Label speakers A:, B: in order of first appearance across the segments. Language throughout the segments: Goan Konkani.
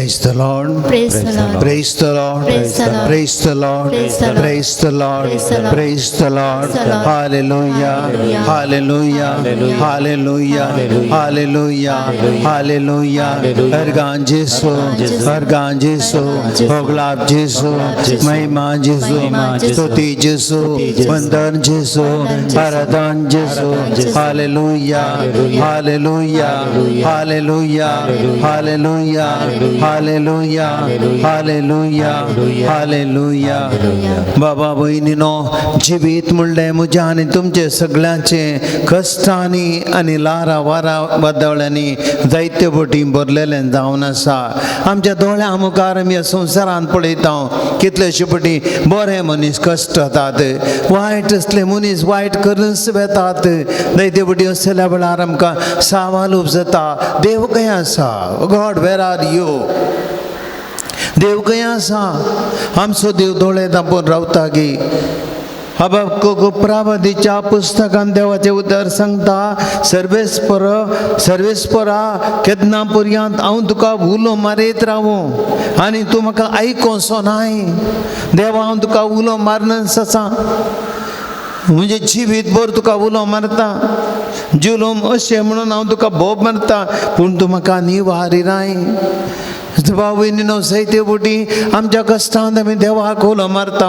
A: Praise the Lord.
B: Praise the Lord.
A: Praise the Lord.
B: Praise the Lord.
A: Praise the Lord.
B: Praise the Lord.
A: Praise the Lord.
B: Praise the Lord.
A: Praise the Lord.
B: Praise the Lord.
A: Hallelujah.
B: Hallelujah.
A: Hallelujah. Hallelujah. Hallelujah. Hallelujah. हरगान जेसु, हरगान जेसु, होगलाब जेसु, महिमा जेसु, स्तुति जेसु, वंदन जेसु, आराधन जेसु. Hallelujah. Hallelujah. Hallelujah. Hallelujah. Hallelujah. Hallelujah. Hallelujah. बाबा भयणीनो, जिवीत म्हणलें म्हज्या आनी तुमचे सगळ्यांचे कश्टांनी आनी ल्हारां वारा वादळ्यांनी जायते बोटी भरलेलें जावन आसा. आमच्या दोळ्यां मुखार आमी ह्या संवसारांत पळयता कितलेशे पटी बरे मनीस कश्ट जातात, वायट असले मनीस वायट करूनच वेतात. जायते पटी असल्या वेळार आमकां सवाल उपजता, देव खंय आसा? गॉड वेर are you? देव खंय आसा? आमचो देव दोळे धांपून रावता गी? हबक्कुक पुस्तकान देवाचें उतर सांगता, सर्वेस्पर सर्वेस्परा केन्ना पर्यंत हांव तुका उलो मारीत रावूं आनी तूं म्हाका आयकोसो नाय? देवा, हांव तुका उलो मारनच आसा, म्हणजे जिवीत भर तुका उलो मारता, जुलूम अशें म्हणून हांव तुका बोब मारता, पूण तूं म्हाका निवारी नाय. भाव जायते बोटी आमच्या कश्टांत आमी देवाक उलो मारता,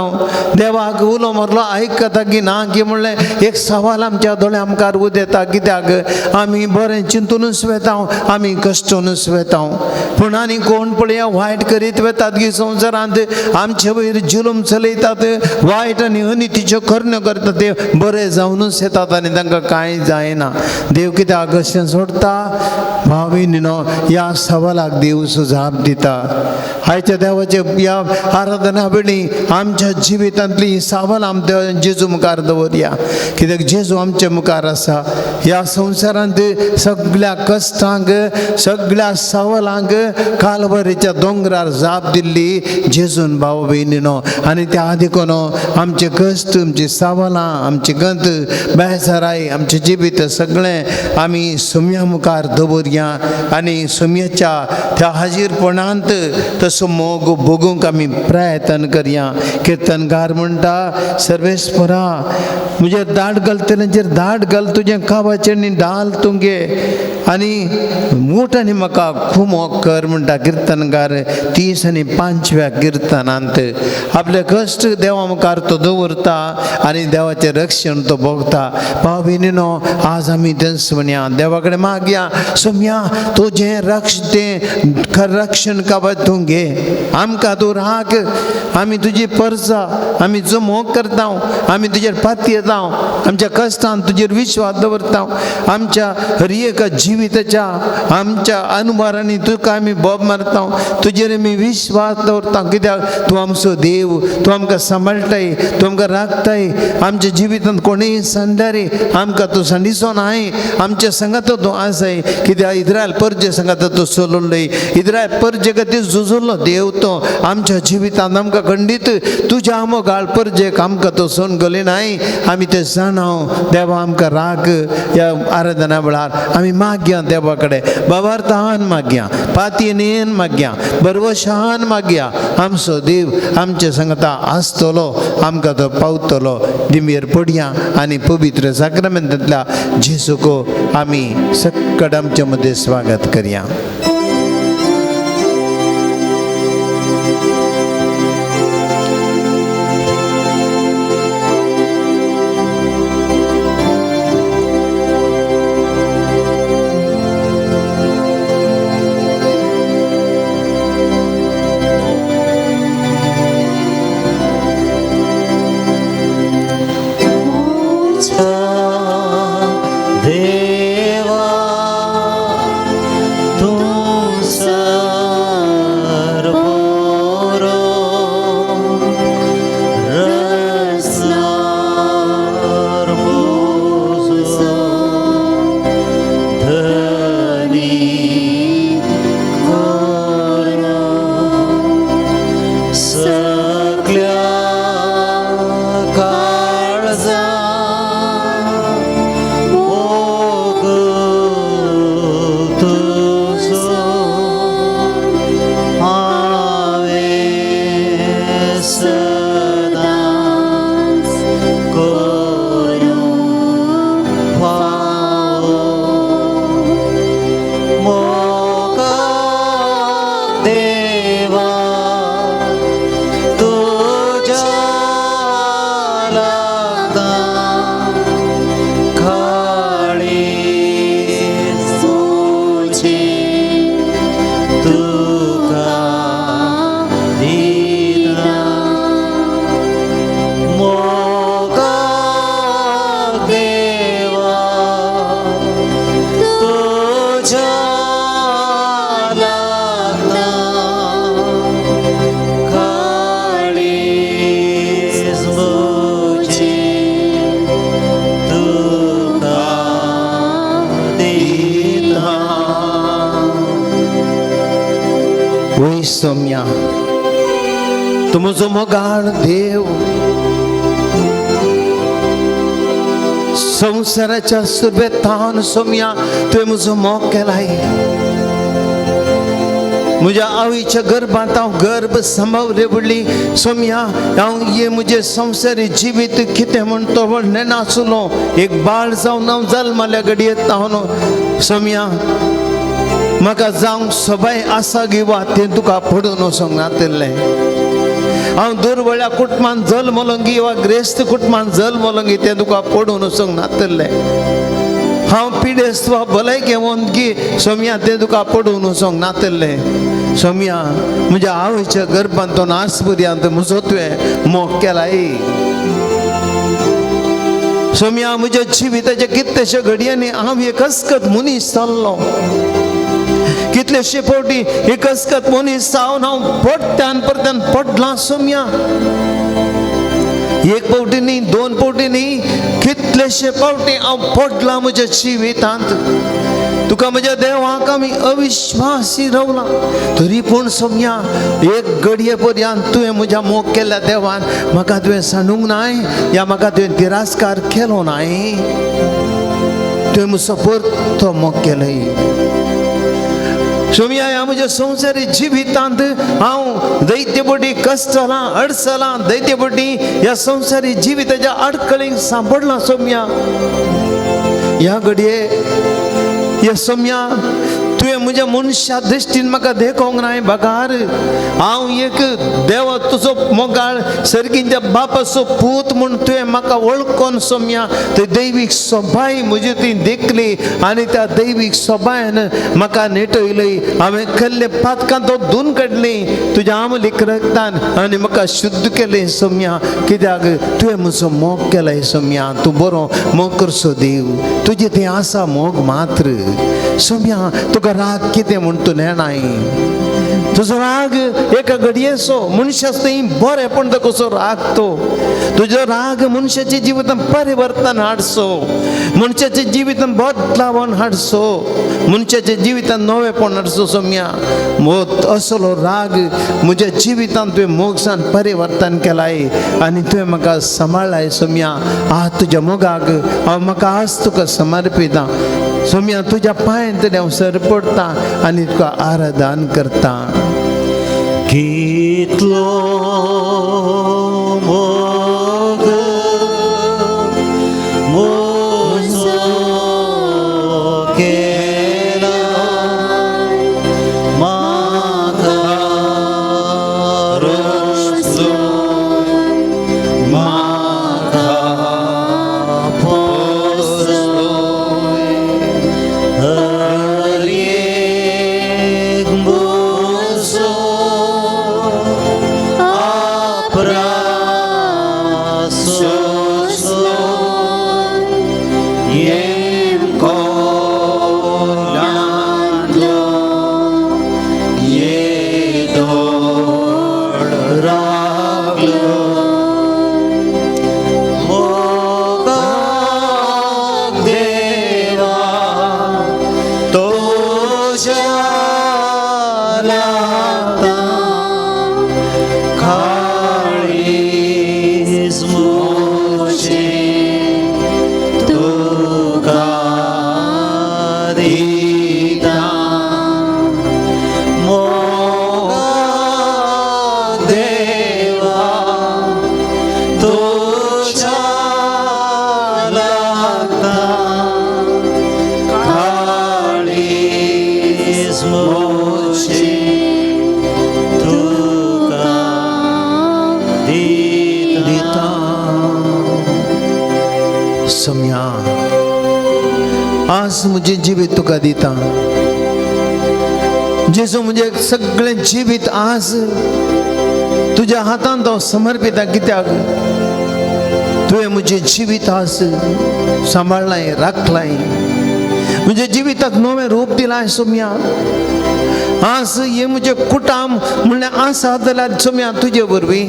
A: देवाक उलो मारलो आयकता की ना की म्हणलें एक सवाल आमच्या दोळ्या मुखार उदेता. कित्याक आमी बरें चिंतूनच वेता, आमी कश्टूनच वेता, पूण आनी कोण पळया वायट करीत वेतात की संवसारांत आमचे वयर जुलूम चलयतात, वायट आनी अनितीच्यो करण्यो करतात, ते बरे जावनूच येतात आनी तांकां कांय जायना. देव कित्याक अशें सोडटा? भाव भयणीनो, ह्या सवालाक देव सुजाप दिता. आयच्या देवाचे ह्या आराधना वेळी आमच्या जिवितांतली सवाल आमच्या जेजू मुखार दवरया, कित्याक जेजू आमच्या मुखार आसा. ह्या संवसारांत सगळ्या कश्टांक, सगळ्या सवालांक कालवरीच्या दोंगरार जाप दिल्ली जेजून भाव भयणीनो. आनी त्या देखून आमचे कश्ट, आमची सवालां, आमची गंत बेजाराय, आमचें जिवीत सगळें आमी सुम्या मुखार दवरया आनी सुम्याच्या त्या हाजीरपणांत तसो मोग भोगूंक आमी प्रयत्न करया. किर्तनकार म्हणटा, सर्वेस्परा म्हजेर दाट घालतल्यांचेर दाट घाल, तुजें कावाचें न्ही डाल तुगे आनी मूठ आनी म्हाका खुमोक कर म्हणटा किर्तनकार 35व्या किर्तनांत. आपले कश्ट देवा मुखार तो दवरता आनी देवाचें रक्षण तो भोगता. भाव भयणीनो, आज आमी तेंच म्हणया, देवा कडेन मागया, सोम्या तुजें रक्ष तें रक्षण कावच तूं घे, आमकां तूं राख, आमी तुजी परसा, आमी जो मोग करता, आमी तुजेर पातयेता, आमच्या कश्टान तुजेर विश्वास दवरता, आमच्या हर एका जिविताच्या आमच्या अनुभवांनी तुका आमी बोब मारता, तुजेर आमी विश्वास दवरता. कित्याक तूं आमचो देव, तूं आमकां सांबाळटाय, तूं आमकां राखताय. आमच्या जिवितांत कोणूय सांडल्यार आमकां तूं सांडिसो नाय, आमच्या संगात तूं आसाय. कित्याक इस्रायल परजे संगात तूं चलयलोय, इस्रायल परजे खातीर झुजलो देव तो आमच्या जिवितांत आमकां खंडीत तुज्या मोगाळ परजेक आमकां तो सोन गले नाय. आमी ते जाणा देवा आमकां राग. ह्या आराधना वेळार आमी मागया देवा कडेन, बाबार्थान मागया, पातयेन मागया, बरवशान मागया, आमचो देव आमचे संगता आसतलो, आमकां तो पावतलो. दिमयेर पडया आनी पवित्र साक्रामेंतांतल्या जेजूक आमी सक्कड आमचे मदें स्वागत करया.
C: देवा तू
A: सोम्या, तूं म्हजो मोगाळ देव, संवसाराच्या सुरवेतान सोम्या तुवें म्हजो मोग केलाय। म्हज्या आवयच्या गर्भांत हांव गर्भ सांबावले व्हडली सोम्या, हांव हे म्हजें संवसारी जिवीत कितें म्हण तो नेनासलो। एक बाळ जावन हांव जल्माल्या घडयेत हांव सोम्या, म्हाका जावंक सबाय आसा गिवा तें तुका पडून वचोंक नातिल्लें। हांव दुर्बळ्या कुटुंबान जल्मलोंगी वा ग्रेस्त कुटुंबान जल्मलोंगी तें तुका पडून वचोंक नातिल्लें। हांव पिडेस्त वा भलायके वंदगी सोम्या तें तुका पडून वचोंक नातिल्लें। सोम्या म्हज्या आवयच्या गर्भांत तो नास पर्यंत म्हजो तुवें मोग केलाय। सोम्या म्हज्या जिविताच्या कितलेशे घडयांनी हांव एक अस्कत मनीस जाल्लो, कितलेशे फावटी एक अस्कत मनीस जावन हांव परत्यान परत्यान पडलां सोम्या। एक फावटी न्ही, दोन फावटी न्ही, कितलेशे फावटी हांव पडलां म्हज्या जिवितांत। तुका म्हज्या देवाक आमी अविश्वासी रावला, तरी पूण सोम्या एक घडये पर्यंत तुवें म्हज्या मोग केल्ल्या देवान म्हाका तुवें सांडूंक नाय या म्हाका तुवें तिरस्कार केलो नाय, तुवें म्हजो परतो मोग केलय। सोम्या ह्या म्हज्या संवसारी जिवितांत हांव दैत्यबोटी कश्टलां अडचलां, दैत्यबोटी ह्या संवसारी जिविताच्या आडखळींक सांपडलां सोम्या। ह्या घडये ह्या सोम्या तुवें म्हज्या मनशा दृश्टीन म्हाका देखोंक नाय बगार हांव एक देवा तुजो मोगाळ सर्गींच्या बापाचो पूत म्हूण तुवें म्हाका वळखोन सोम्या ती दैवीक सोबाय म्हजी ती देखली आनी त्या दैवीक सोबायन म्हाका नेटयली। हांवें केल्ले पातकां तो धुवन काडली तुज्या आमलीक रक्तान आनी म्हाका शुद्ध केलें सोम्या, कित्याक तुवें म्हजो मोग केलाय सोम्या। तूं बरो मोग करचो देव, तुजें तें आसा मोग मात्र सोम्या। तुका राग कितें म्हूण तूं नेणाय, तुजो राग एका घडयेचो मनशाच थंय बरें पण तो कसो राग तो तुजो राग मनशाच्या जिवितान परिवर्तन हाडसो, मनशाच्या जिवितान बदलावण हाडसो, मनशाच्या जिवितान नवेपण हाडसो सोम्या। असलो राग म्हज्या जिवितान तुवें मोगसान परिवर्तन केलाय आनी तुवें म्हाका सांबाळ्ळाय सोम्या। आज तुज्या मोगाक हांव म्हाका आज तुका समर्पिता सोम्या, तुज्या पांयांत हांव सर पडटा आनी तुका आराधन करता।
B: कितलो मोग म्हजो केला म्हाका रचलो, म्हाका पोसलो, हर एक म्हजो आपरासोसलो, येम कोणांतलो येदोळ रावलो, मोगाक देवा तुज्या लागता काळीज म्हजें तुका दिता, मोगाक देवा तुज्या लागता काळीज म्हजें तुका दिता।
A: सोम्या आज म्हजें जिवीत तुका दिता जेजू, म्हजें सगळें जिवीत आज तुज्या हातांत हांव समर्पिता, कित्याक तुवें म्हजें जिवीत आज सांबाळ्ळाय राखलाय, म्हज्या जिविताक नवें रूप दिलां सोम्या। आज हें म्हजें कुटाम म्हणल्यार आसा जाल्यार सोम्या तुजे वरवीं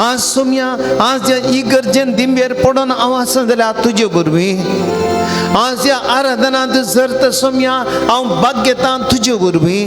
A: आज सोम्या, आज ह्या इगर्जेन दिंबेर पडोन हांव आसा जाल्यार तुजे वरवीं, आज ह्या आराधनांत जर तर सोम्या हांव भाग घेता तुजे वरवीं,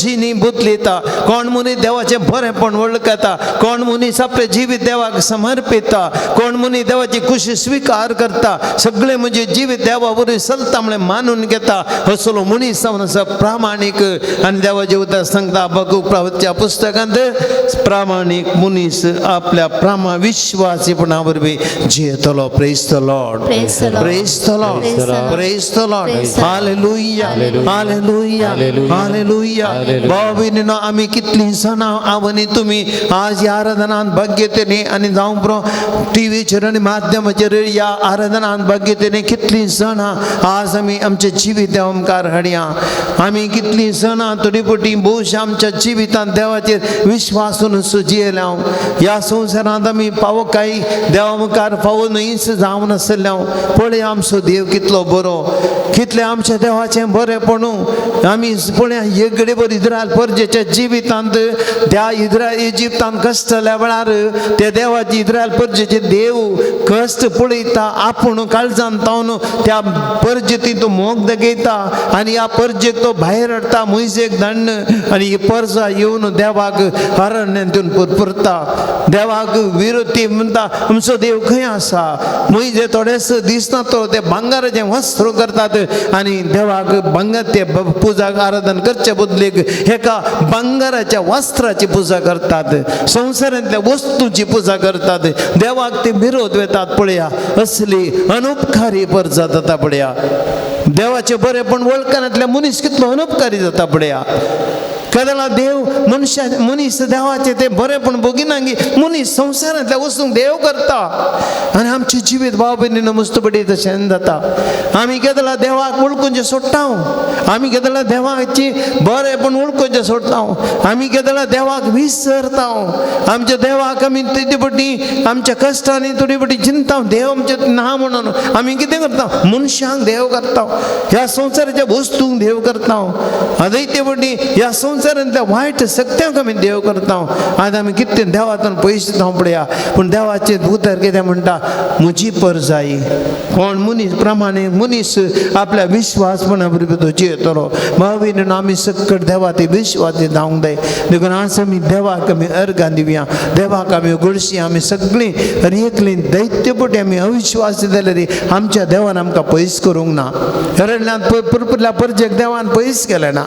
A: जिणी बदलिता, कोण मनीस देवाचें बरेंपण वळखता, कोण मनीस आपलें जिवीत देवाक समर्पिता, कोण मनीस देवाची खुशी स्विकार करता, सगळें म्हजें जिवीत देवा वरवीं चलता म्हणलें मानून घेता, असलो मनीस जावन आसा प्रामाणीक. आनी देवाचें उतर सांगता हबकुकाच्या पुस्तकांत, प्रामाणीक मनीस आपल्या प्रामा विश्वासीपणा वरवीं जियेतलो. Praise the Lord.
C: Praise the Lord.
A: Praise the Lord.
C: Praise the Lord.
A: Praise the Lord.
C: Praise the Lord.
A: Hallelujah.
B: Hallelujah.
A: Hallelujah.
B: Hallelujah.
A: Hallelujah. भाव भयणीनो, आमी कितलीं जाणां आवनी तुमी आज ह्या आराधनान भाग घेतली आनी जावं पुरो टिवीचेर आनी माध्यमाचेर ह्या आराधनान भाग घेतली. कितलीं जाणां आज आमी आमचें जिवीत देवा मुखार हाडया. आमी कितलीं जाणां थोडी पटी भोवशा आमच्या जिवितांत देवाचेर विश्वासून जियेल्या. ह्या संवसारांत आमी फावो कांय देवा मुखार फावो न्हयच जावन आसल्या. पळय आमचो देव कितलो बरो, कितलें आमच्या देवाचें बरेंपण. आमी पळया एगडे बर इस्रायल परजेच्या जिवितांत, त्या इस्रायल इजिप्तांत कश्ट जाल्या वेळार त्या देवाची इस्रायल परजेचे देव कश्ट पळयता, आपूण काळजान तावन त्या परजेती तो मोग दाखयता आनी ह्या परजेक तो भायर हाडटा मोयजेक धाडून आनी ही परजा येवन देवाक अरण्यांत येवन पुरपुरता. देवाक विरोधी म्हणटा, आमचो देव खंय आसा? मोयजे थोडेच दिसना तो ते भांगाराचें वस्त्र करतात आनी देवाक भांगर ते पुजा आराधन करचे बदलेक एका भांगाराच्या वस्त्राची पुजा करतात, संवसारांतल्या वस्तूची पुजा करतात. देवाक ते विरोध वेतात. पळया असली अनुपकारी परजा जाता. पळया देवाचें बरेंपण वळखनातल्या मनीस कितलो अनुपकारी जाता. पळया केदळा देव मनशा मनीस देवाचें तें बरेंपण भोगिना गी मनीस संवसारांतल्या वस्तूंक देव करता आनी आमचें जिवीत भाव भयणीनो मुस्तपटी तशें जाता. आमी केदळा देवाक वळखून सोडटा, आमी केदळा देवाची बरेंपण वळखून सोडटा, आमी केदळा देवाक विसरता. आमच्या देवाक आमी तेजे पटी आमच्या कश्टांनी थोडी पटी चिंता देव आमचें ना म्हणून आमी कितें करता? मनशांक देव करता, ह्या संवसाराच्या वस्तूंक देव करता. आतां ते पटी ह्या संवसारांतल्या वायट शक्त्यांक आमी देव करता. आतां आमी कितें देवातून पयशे दिता पळया. पूण देवाचें उतर कितें म्हणटा? म्हजी परजाई कोण मनीस प्रमाणे मनीस आपल्या विश्वासपणा बरोबर तो जियेतलो. भाव भयणीनो, आमी सकट देवा ते विश्वास जावंक जाय. देखून आज आमी देवाक आमी अर्गां दिवया, देवाक आमी उगडशी. आमी सगळीं आनी एकलीं दैत्यपटी आमी अविश्वासी जाल्यार आमच्या देवान आमकां पयस करूंक ना. अरण्यांत पुरपुरल्या परजेक देवान पयस केलें ना.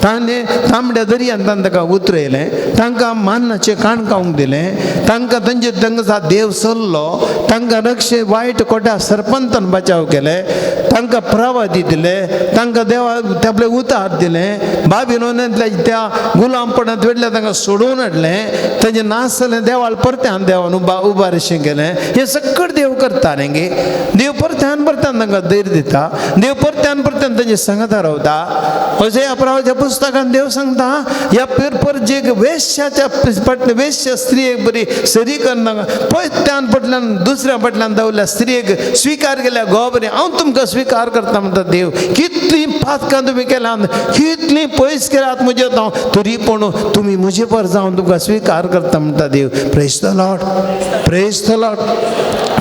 A: ताणें तांबड्या दर्यान ताणें ताका उतरयलें, तांकां मान्नाचें काण खावंक दिलें, तांकां तांचे तांकां देव सोल्लो, तांकां रक्षे वायट कोट्या सरपंतान बचाव केले, तांकां प्रवादी दिले, तांकां देवा आपले उतार दिलें, बाबिलोनांतल्या त्या गुलामपणांत वेडल्या तांकां सोडोवन हाडलें, तांचें नासलें देवाल परत्यान देवान उबारशें केलें. हें सगळें देव करता न्ही गे. देव परत्यान परत्यान तांकां धैर्य दिता, देव परत्यान परत्यान तांचे सांगता रावता. अशें अप्रावाच्या पुस्तकान देव सांगता, ह्या परजेक वेश्याच्या फाटल्या वेश्या स्त्रियेक बरी सरी करना, पयत्यान फाटल्यान दुसऱ्या फाटल्यान धांवल्या स्त्रियेक स्विकार केल्या गो बरी हांव तुमकां स्विकार करता म्हणटा देव. कितलीं पातकां तुमी केल्यात, कितलीं पयस केल्यात म्हजे हांव, तरी पूण तुमी म्हजे पर जावन तुमकां स्विकार करता म्हणटा देव. Praise the Lord. Praise the Lord.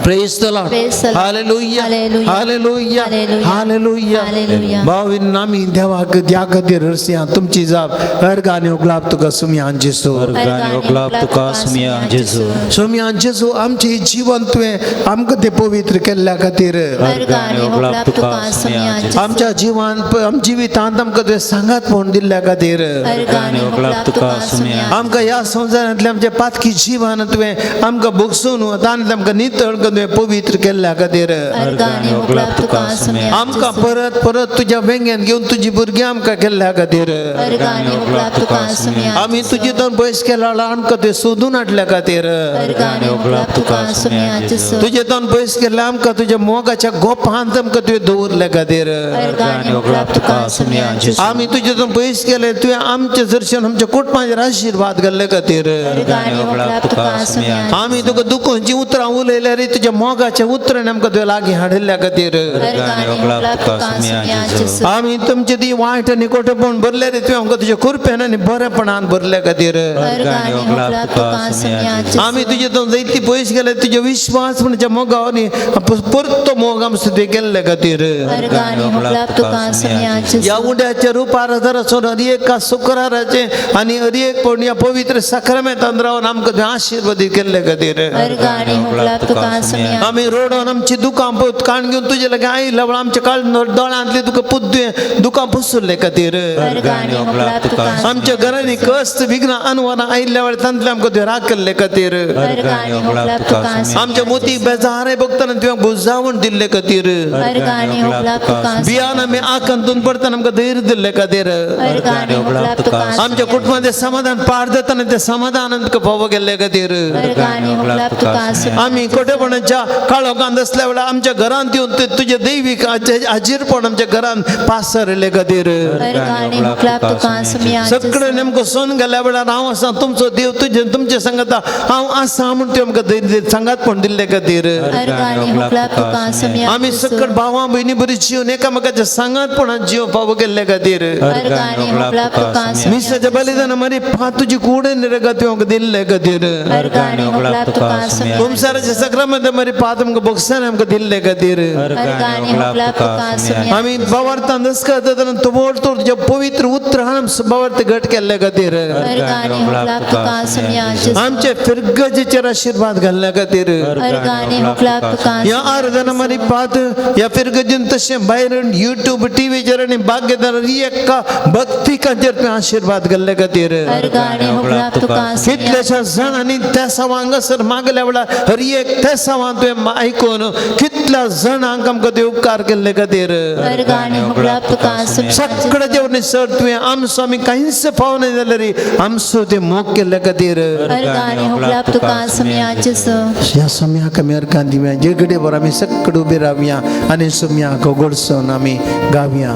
A: Praise the Lord.
C: Praise the Lord.
A: Hallelujah.
C: Hallelujah.
A: Hallelujah.
C: Hallelujah.
A: Hallelujah.
C: Hallelujah.
A: भाव आमी देवाक त्या खातीर हरसिया तुमची जाप अर्गान उगलाप तुका सुमयान जेसू.
B: अर्गान उगलाप तुका सुमयान जेजू.
A: सुमयान जेजू, आमचें जिवन तुवें आमकां तें पवित्र केल्ल्या खातीर.
C: अर्गान उगलाप तुका सुमयान जेजू.
A: आमच्या जिवान जिवितांत आमकां तुवें सांगात म्हूण दिल्ल्या खातीर.
C: अर्गान उगलाप तुका सुमयान.
A: आमकां ह्या संवसारांतल्या आमच्या पातकी जिवान तुवें आमकां भोगसून तांतलें आमकां नितळ करून तुवें पवित्र केल्ल्या खातीर.
C: अर्गान उगलाप तुका सुमयान.
A: आमकां परत परत तुज्या वेंगेंत घेवन तुजी भुरगीं आमकां केल्ल्या खातीर.
C: अर्गान उगलाप तुका सुमयान.
A: आमी तुजे दोन पयस केला आमकां तुवें सोदून हाडल्या खातीर.
C: अर्गान उगलाप तुका सुमयान जेजू.
A: तुजे दोन पयस केल्ले आमकां तुज्या मोगाच्या गोपांत आमकां तुवें दवरल्या खातीर.
C: अर्गान उगलाप तुका सुमयान जेजू.
A: आमी तुजे दोन पयस केले तुवें आमचे दर्शन आमच्या कुटुंबाचेर आशिर्वाद केल्ले खातीर.
C: अर्गान उगलाप तुका सुमयान.
A: आमी तुका दुखोंची उतरां उलयल्यार तुज्या तुज्या मोगाच्या उतरान आमकां तुवें लागीं हाडिल्ल्या खातीर.
C: अर्गां आनी होगडाप तुका सुमया जेजू.
A: आमी तुमची ती वायट आनी कोठेपण भरले रे तुवें आमकां तुज्या कृपेन आनी बरेपणान भरल्या खातीर.
C: अर्गां आनी होगडाप तुका सुमया जेजू.
A: आमी तुजे तो जायती पयस गेले तुजे विश्वास म्हणजे मोगा आनी परतो मोग आमचो तुवें केल्ले खातीर.
C: अर्गां आनी होगडाप तुका सुमया जेजू.
A: ह्या उंड्याच्या रुपार आसोन हर एका शुक्राराचे आनी हर एक पण ह्या पवित्र साक्रामेंतान रावन आमकां तुवें आशिर्वादीत केल्ले खातीर.
C: अर्गां आनी होगडाप तुका सुमया.
A: आमी रोडोन आमची दुकां काण घेवन तुजे लागीं आयिल्ल्या वेळार आमच्या काळ दोळ्यांतली तुका पुद्दुवें दुकां पुसुल्ले खातीर.
C: अर्गां आनी होगडाप तुका.
A: आमच्या घरांनी कश्ट विघ्न अनवरां आयिल्ल्या वेळार तांतले आमकां तुवें राखल्ले खातीर.
C: अर्गां आनी होगडाप तुका.
A: आमच्या मोती बेजारे बघतना तुवें बुजावून दिल्ले खातीर.
C: अर्गां आनी होगडाप तुका.
A: बियान आमी आकांतून पडतना आमकां धैर्य दिल्ले खातीर.
C: अर्गां आनी होगडाप तुका.
A: आमच्या कुटुंबांत समाधान पार जातना ते समाधान तुका फावो केल्ले खातीर.
C: अर्गां आनी होगडाप तुका.
A: आमी कोटेपणाच्या काळोखांत आसल्या वेळार आमच्या घरांत येवन तुजें दैवीक हाजीरपण आमच्या घरांत पासरिल्ले खातीर.
C: अर्गां आनी होगडाप तुका सुमया.
A: सगळें नेमको सोन गेल्या वेळार हांव आसा तुमचो देव तुजे तुमचे सांगता हांव आसा म्हूण तुवें आमकां सांगातपण दिल्ले खातीर.
C: अर्गां आनी होगडाप तुका सुमया.
A: आमी सकट भावां भयणी बरी जिवन एकामेकाच्या सांगातपणान जिवन फावो केल्ले खातीर.
C: अर्गां आनी होगडाप तुका.
A: मिसाच्या बलिदान मरी पा तुजी कूड निरगा तुवें आमकां दिल्ले खातीर.
C: अर्गां आनी होगडाप तुका सुमया.
A: कुमसाराच्या सक्रामेंत मरी पा तुमकां बोगसान आमकां दिल्ले खातीर.
C: अर्गां आनी होगडाप तुका सुमया.
A: आमी बावार्थान दसकत तोर तुज्या पवित्र उतरान बावार्थ घट केल्ले खातीर.
C: अर्गां आनी होगडाप तुका सुमया.
A: आमचे फिरगजेचेर आशिर्वाद घाल्ल्या खातीर.
C: अर्गां आनी होगडाप तुका.
A: ह्या आराधना मरी पात ह्या फिरगजेन तशें भायर युट्यूब टीव्हीचेर आनी भाग्यदार एका भक्तिकांचेर तुवें आशिर्वाद घाल्ले खातीर.
C: अर्गां आनी होगडाप तुका.
A: कितल्याश्या जाणांनी त्या सवा हांगासर मागल्या वेळार हर एक त्या सवां तुवें आयकून कितल्या जाणांक आमकां तुवें उपकार केल्ले खातीर.
C: अर्गां आनी होगडाप तुका.
A: सगळ्या देवनी सर तुवें आमचो आमी कांयच फाव नाय जाल्यार आमचो ते मोग केल्ले खातीर.
C: अर्गां आनी होगडाप तुका सुमया जेजू.
A: ह्या सोम्याक आमी अर्गां दिवया जे घडये बरो आमी सगळे उबी रावया आनी सोम्याक गोडसोन आमी गावया.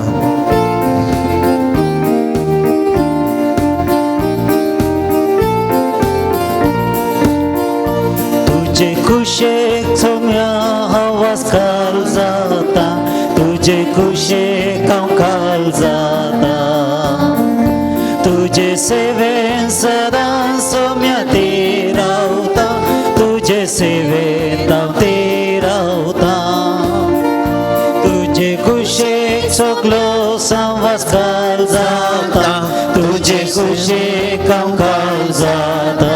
B: तुझे खुशेक सोम्या हवास काल जाता, तुझे खुशेक हांव काल जाता, तुझे सेवेन सदां सोम्या ती रावता, तुझे सेवेन हांव ती रावता, तुझे खुशेक सगलो संवास काल जाता, तुझे खुशेक हांव काल जाता,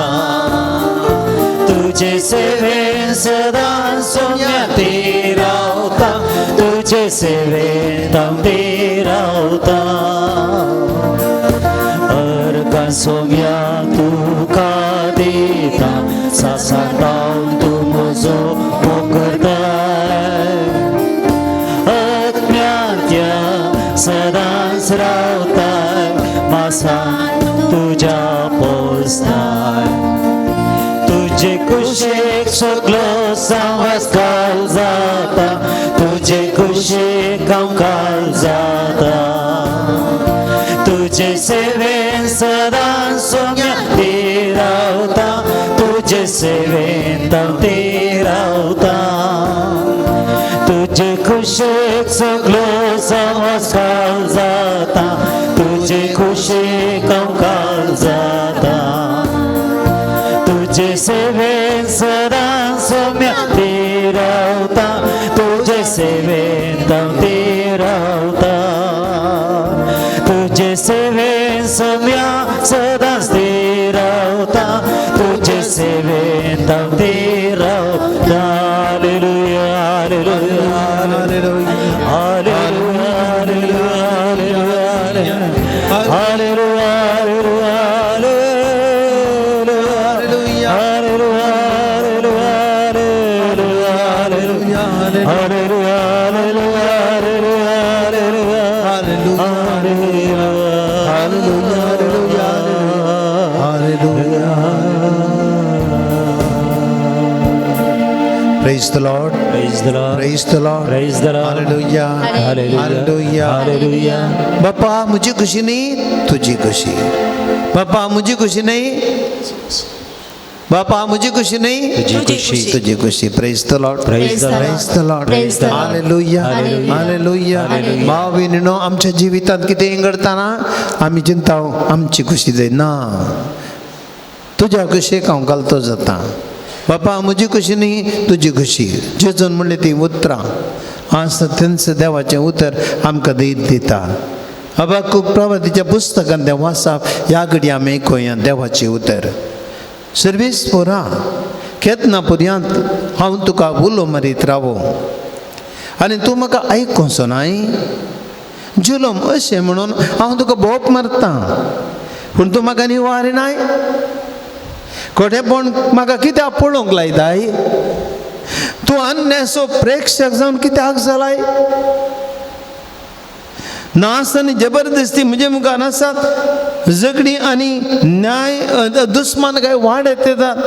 B: तुझे सेवेन सदां सोम्या ती रावता, तुझे सेवेन हांव ती रावता. अर्गां सोम्या तुका दिता, सासांतावन तूं म्हजो मोग करताय, आत्म्यांत्या सदांच रावताय, मासान तुज्या पोसताय, तुझे खुशेक सगलो सांवास काल जाता, तुझे खुशेक हांव काल जाता, तुझे सेवेन सदां सोम्या ती रावता, तुझे सेवेन हांव ती रावता, तुझे खुशेक सगलो सांवास काल जाता, तुझे खुशेक हांव काल जाता, तुझे सेवेन सदां सोम्या ती रावता, तुझे सेवेन हांव ती रावता, तुझे सेवेन सोम्या सदांच ती रावता, तुझे सेवेन हांव ती रावता. Hallelujah, hallelujah, hallelujah, hallelujah, hallelujah,
A: Praise the Lord.
B: Praise the Lord.
A: Praise the Lord.
B: Praise the Lord.
A: Hallelujah.
B: Hallelujah.
A: Hallelujah.
B: Hallelujah.
A: बापा म्हजी खुशी न्ही तुजी खुशी, बापा म्हजी खुशी न्ही बापा म्हजी खुशी न्ही,
B: तुजी खुशी.
A: तुजी खुशी. Praise the Lord.
B: Praise the Lord.
A: Praise the Lord.
C: Praise the Lord.
A: Hallelujah.
C: Hallelujah.
A: Hallelujah.
C: Hallelujah.
A: भाव भयणीनो, आमच्या जिवितांत कितें घडटाना आमी चिंता आमची खुशी जाय ना, तुज्या खुशेक हांव घालतो जाता. बापा म्हजी खुशी न्ही, तुजी खुशी. जेजून म्हणलें ती उतरां आज थंयच देवाचें उतर आमकां धैर्य दिता. हबक्कूक प्रवादीच्या पुस्तकान तें वाचप ह्या घडये आमी आयकुया देवाचें उतर. सर्वेस्पोरा केन्ना पर्यंत हांव तुका उलो मारीत रावो आनी तूं म्हाका आयकुचो नाय? जुलम अशें म्हणून हांव तुका भोप मारता, पूण तूं म्हाका निवारिनाय. खोटेपण म्हाका कित्याक पळोवंक लायताय? तूं अन्यासो प्रेक्षक जावन कित्याक जालाय? नास आनी जबरदस्ती म्हजे मुखार आसात, झगडीं आनी न्याय दुस्मान काय वाडत येतात.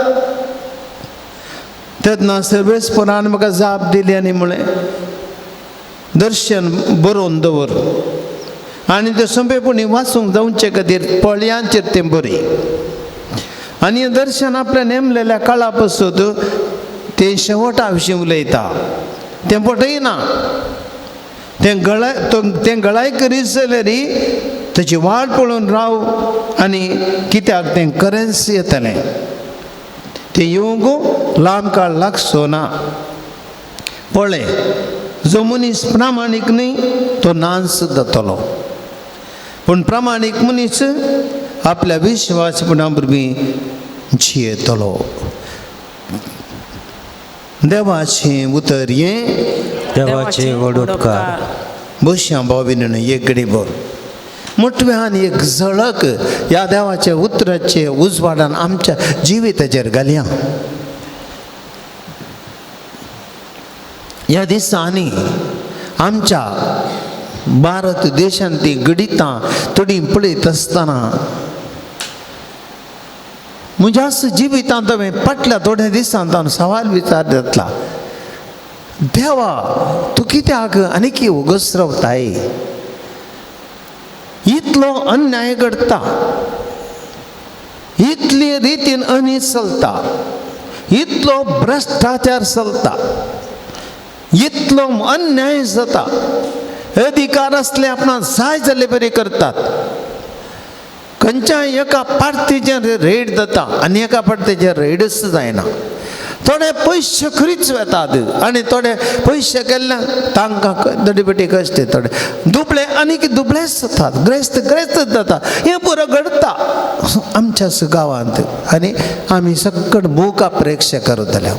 A: तेन्ना सर्वेस्परान म्हाका जाप दिली आनी म्हळें, दर्शन बरोवन दवर आनी तें सोंपेपणी वाचूंक जावचे खातीर पळयांचेर तें बरय. आनी हें दर्शन आपल्या नेमलेल्या काळा पासून तें शेवटा विशीं उलयता, तें पटयना. तें गळाय तें गळाय करीत जाल्यार ताची वाट पळोवन राव आनी कित्याक तें खरेंच येतलें, तें येवंक लांब काळ लागचो ना. पळय, जो मनीस प्रामाणीक न्ही तो नाच जातलो, पूण प्रामाणीक मनीस आपल्या विश्वासपणा वरवीं जियेतलो. देवाचें उतर हें.
B: देवाचे व्हड उपकार.
A: बसया भाव भयणीनो एक घडी भर मोटव्यान एक झळक ह्या देवाच्या उतराचे उजवाडान आमच्या जिविताचेर घालया. ह्या दिसांनी आमच्या भारत देशांत ती घडितां थोडी पळयत आसतना म्हज्याच जिवितांत हांवें फाटल्या थोड्या दिसांत हांव सवाल विचार जातला, देवा तूं कित्याक आनीक उगस रावताय? इतलो अन्याय घडटा, इतली रितीन अनीत चलता, इतलो भ्रश्टाचार चलता, इतलो अन्याय जाता. अधिकार आसले आपणाक जाय जाल्ले बरी करतात. खंयच्याय एका पार्टीचेर रेड जाता आनी एका पार्टीचेर रेडच जायना. थोडे पयशे खरीच वेतात आनी थोडे पयशे केल्ल्यान तांकां थोडे पेटी कश्ट, थोडे दुबळे आनीक दुबळेच जातात, ग्रेस्त ग्रेस्तच जाता. हें पुरो घडटा आमच्याच गांवांत आनी आमी सगळ मूक प्रेक्षक करतले.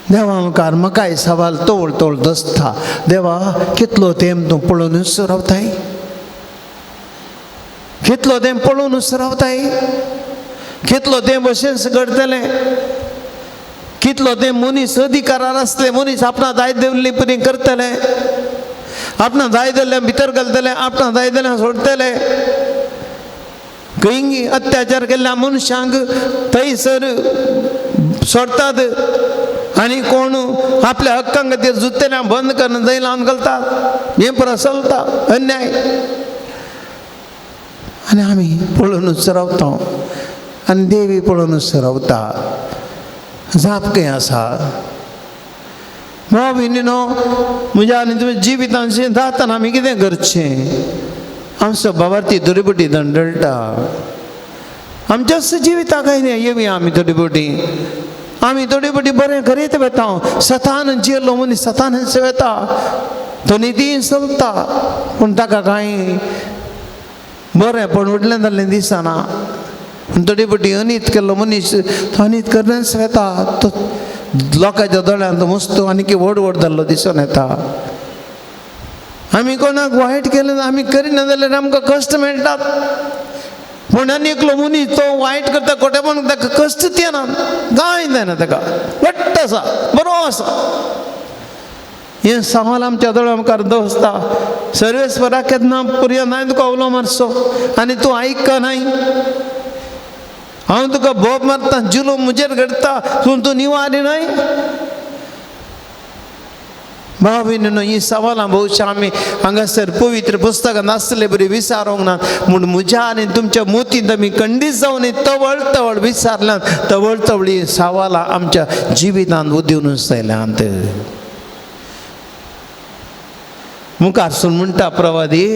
A: देवा मुखार म्हाकाय सवाल तोळ तोळ दसता, देवा कितलो तेंप तूं पळोवनूच रावताय, कितलो तेंप पळोवनूच रावताय, कितलो तेंप अशेंच घडटलें, कितलो तेंप मनीस अधिकारार आसले मनीस आपणा जाय दिल्ली परी करतले, आपणा जाय जाल्ल्या भितर घालतले, आपणा जाय जाल्यार सोडटले. खंय अत्याचार केल्ल्या मनशांक थंयसर सोडटात आनी कोण आपल्या हक्कां खातीर झुजतल्या बंद करून थंय लावन घालतात. हें पुरो चलता अन्याय आनी आमी पळोवनूच रावता आनी देवी पळोवनूच रावता. जाप खंय आसा? भाव भयणीनो, म्हज्या आनी तुमच्या जिवितांत जातना आमी कितें करचें? आमचो भावार्थी थोडी दंडळटा आमच्याच जिविताक काय न्ही येवया आमी थोडी बोटी, आमी थोडी बोटी बरें करीत वेता. सतान जियेलो मनीस सतानच वेता, तो निधी चलता, पूण ताका कांय बरें पण उडलें जाल्लें दिसना. पूण थोडी बोटी अनीत केल्लो मनीस तो अनीत करूनच वेता, तो लोकांच्या दोळ्यांत मस्त आनीक व्हड व्हड जाल्लो दिसून येता. आमी कोणाक वायट केलें आमी करिना जाल्यार आमकां कश्ट मेळटात, पूण आनी एकलो मनीस तो वायट करता खोटेपण ताका कश्ट येना, कांय जायना ताका, घट्ट आसा, बरो आसा. हें सवाल आमच्या दोळ्या मुखार दवरता. सर्वेस्परा केन्ना पुरया हांवें तुका उलो मारचो आनी तूं आयक नाय, हांव तुका बोब मारता, जुलूम म्हजेर घडटा, पूण तूं निवारी न्हय. भाव भयणीनो, ही सवालां भोवशा आमी हांगासर पवित्र पुस्तकां नासले बरी विचारूंक ना, म्हूण म्हज्या आनी तुमच्या मोतींत आमी खंडीत जावन तवळ तवळ विचारल्यात, तवळ तवळ ही सवालां आमच्या जिवितांत उदेवन जायल्यांत. मुखार सून म्हणटा प्रवादी,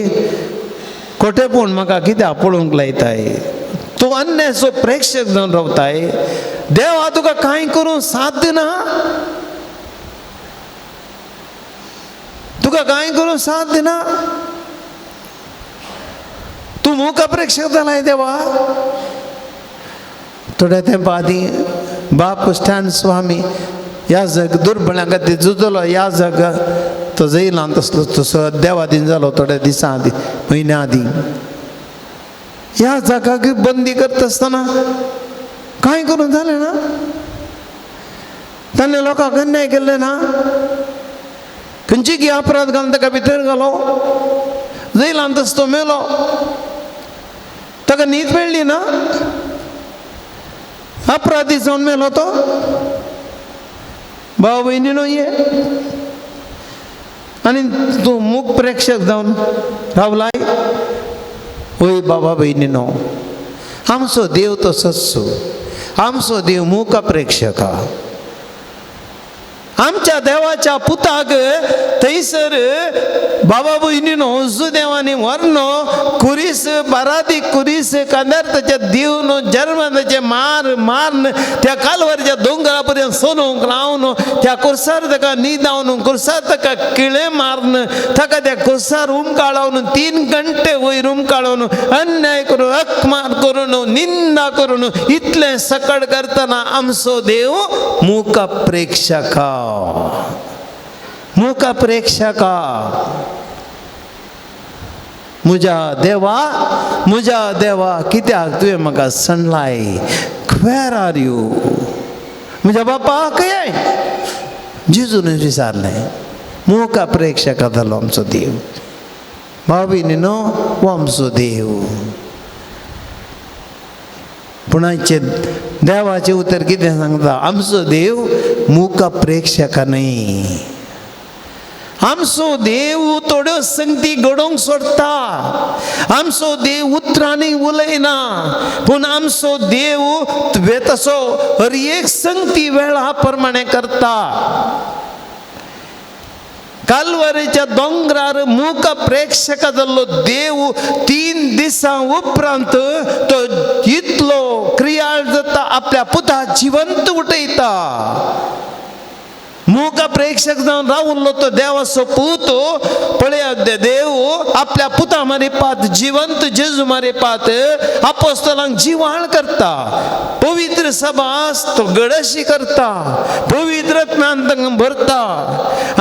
A: खोटेपण म्हाका कित्याक पळोवंक लायताय, तूं अन्यायचो प्रेक्षक जावन रावताय, देवा तुका कांय करूंक साथ दिना, तुका कांय करूंक साथ दिना, तूं मुखा प्रेक्षक जालाय देवा. थोड्या तेंपा आदीं बाप स्टॅन स्वामी ह्या जग दुर्बळ्यां खातीर झुजलो, ह्या जग तो जैलान तसलो तसो देवादीन जालो थोड्या दिसां आदीं, म्हयन्या आदीं. ह्या जगाक बंदी करता आसतना कांय करूंक जालें ना, ताणें लोकांक अन्याय केल्लें ना, खंयची की अपराध घालून ताका भितर घालो, जैलान तसो तो मेलो, ताका न्हीद मेळ्ळी ना, अपराधी जावन मेलो तो. भाव भयणीनो, ये आनी तूं मूक प्रेक्षक जावन रावलाय. वय बाबा भयणीनो, आमचो देव तो सत्सो, आमचो देव मूक प्रेक्षक. आमच्या देवाच्या पुताक थंयसर बाबा भयणीनो जुदेवांनी व्हरनो कुरीस बारादी कुरीस कांद्यार ताच्या दिवन जर्मनाचे मार मारून त्या कालवारच्या दोंगरा पर्यंत सोनूंक लावन त्या कुर्सार ताका न्हिदावन कुर्सार ताका किळे मारून ताका त्या कुर्सार उमकाळावन 3 घंटे वयर उमकाळावन अन्याय करून अपमान करून निंदा करून इतलें सकड करतना आमचो देव मूक प्रेक्षका, मूक प्रेक्षका. म्हज्या देवा, म्हज्या देवा, कित्याक तुवें म्हाका सणलाय, वेर are you, म्हज्या बापा खंय? जेजून विचारलें. मूक प्रेक्षका जालो आमचो देव. भाव भयणीनो, हो आमचो देव. पूण आयचें देवाचें उतर कितें सांगता? आमचो देव मूक प्रेक्षका न्हय, आमचो देव थोड्यो संगती घडोवंक सोडटा, आमचो देव उतरांनी उलयना, पूण आमचो देव तसो हर एक संगती वेळा प्रमाणे करता. कालवारीच्या दोंगरार मूक प्रेक्षक जाल्लो देव 3 दिसां उपरांत तो इतलो क्रियाळ जाता, आपल्या पुता जिवंत उठयता. मूक प्रेक्षक जावन रावल्लो तो देवाचो पूत पळया, देव आपल्या पुता मारिपात जिवंत जेजू मारिपात आपोस्तलांक जिवाळ करता, पवित्र सभा तो गडशी करता, पवित्र ज्ञान तांकां भरता.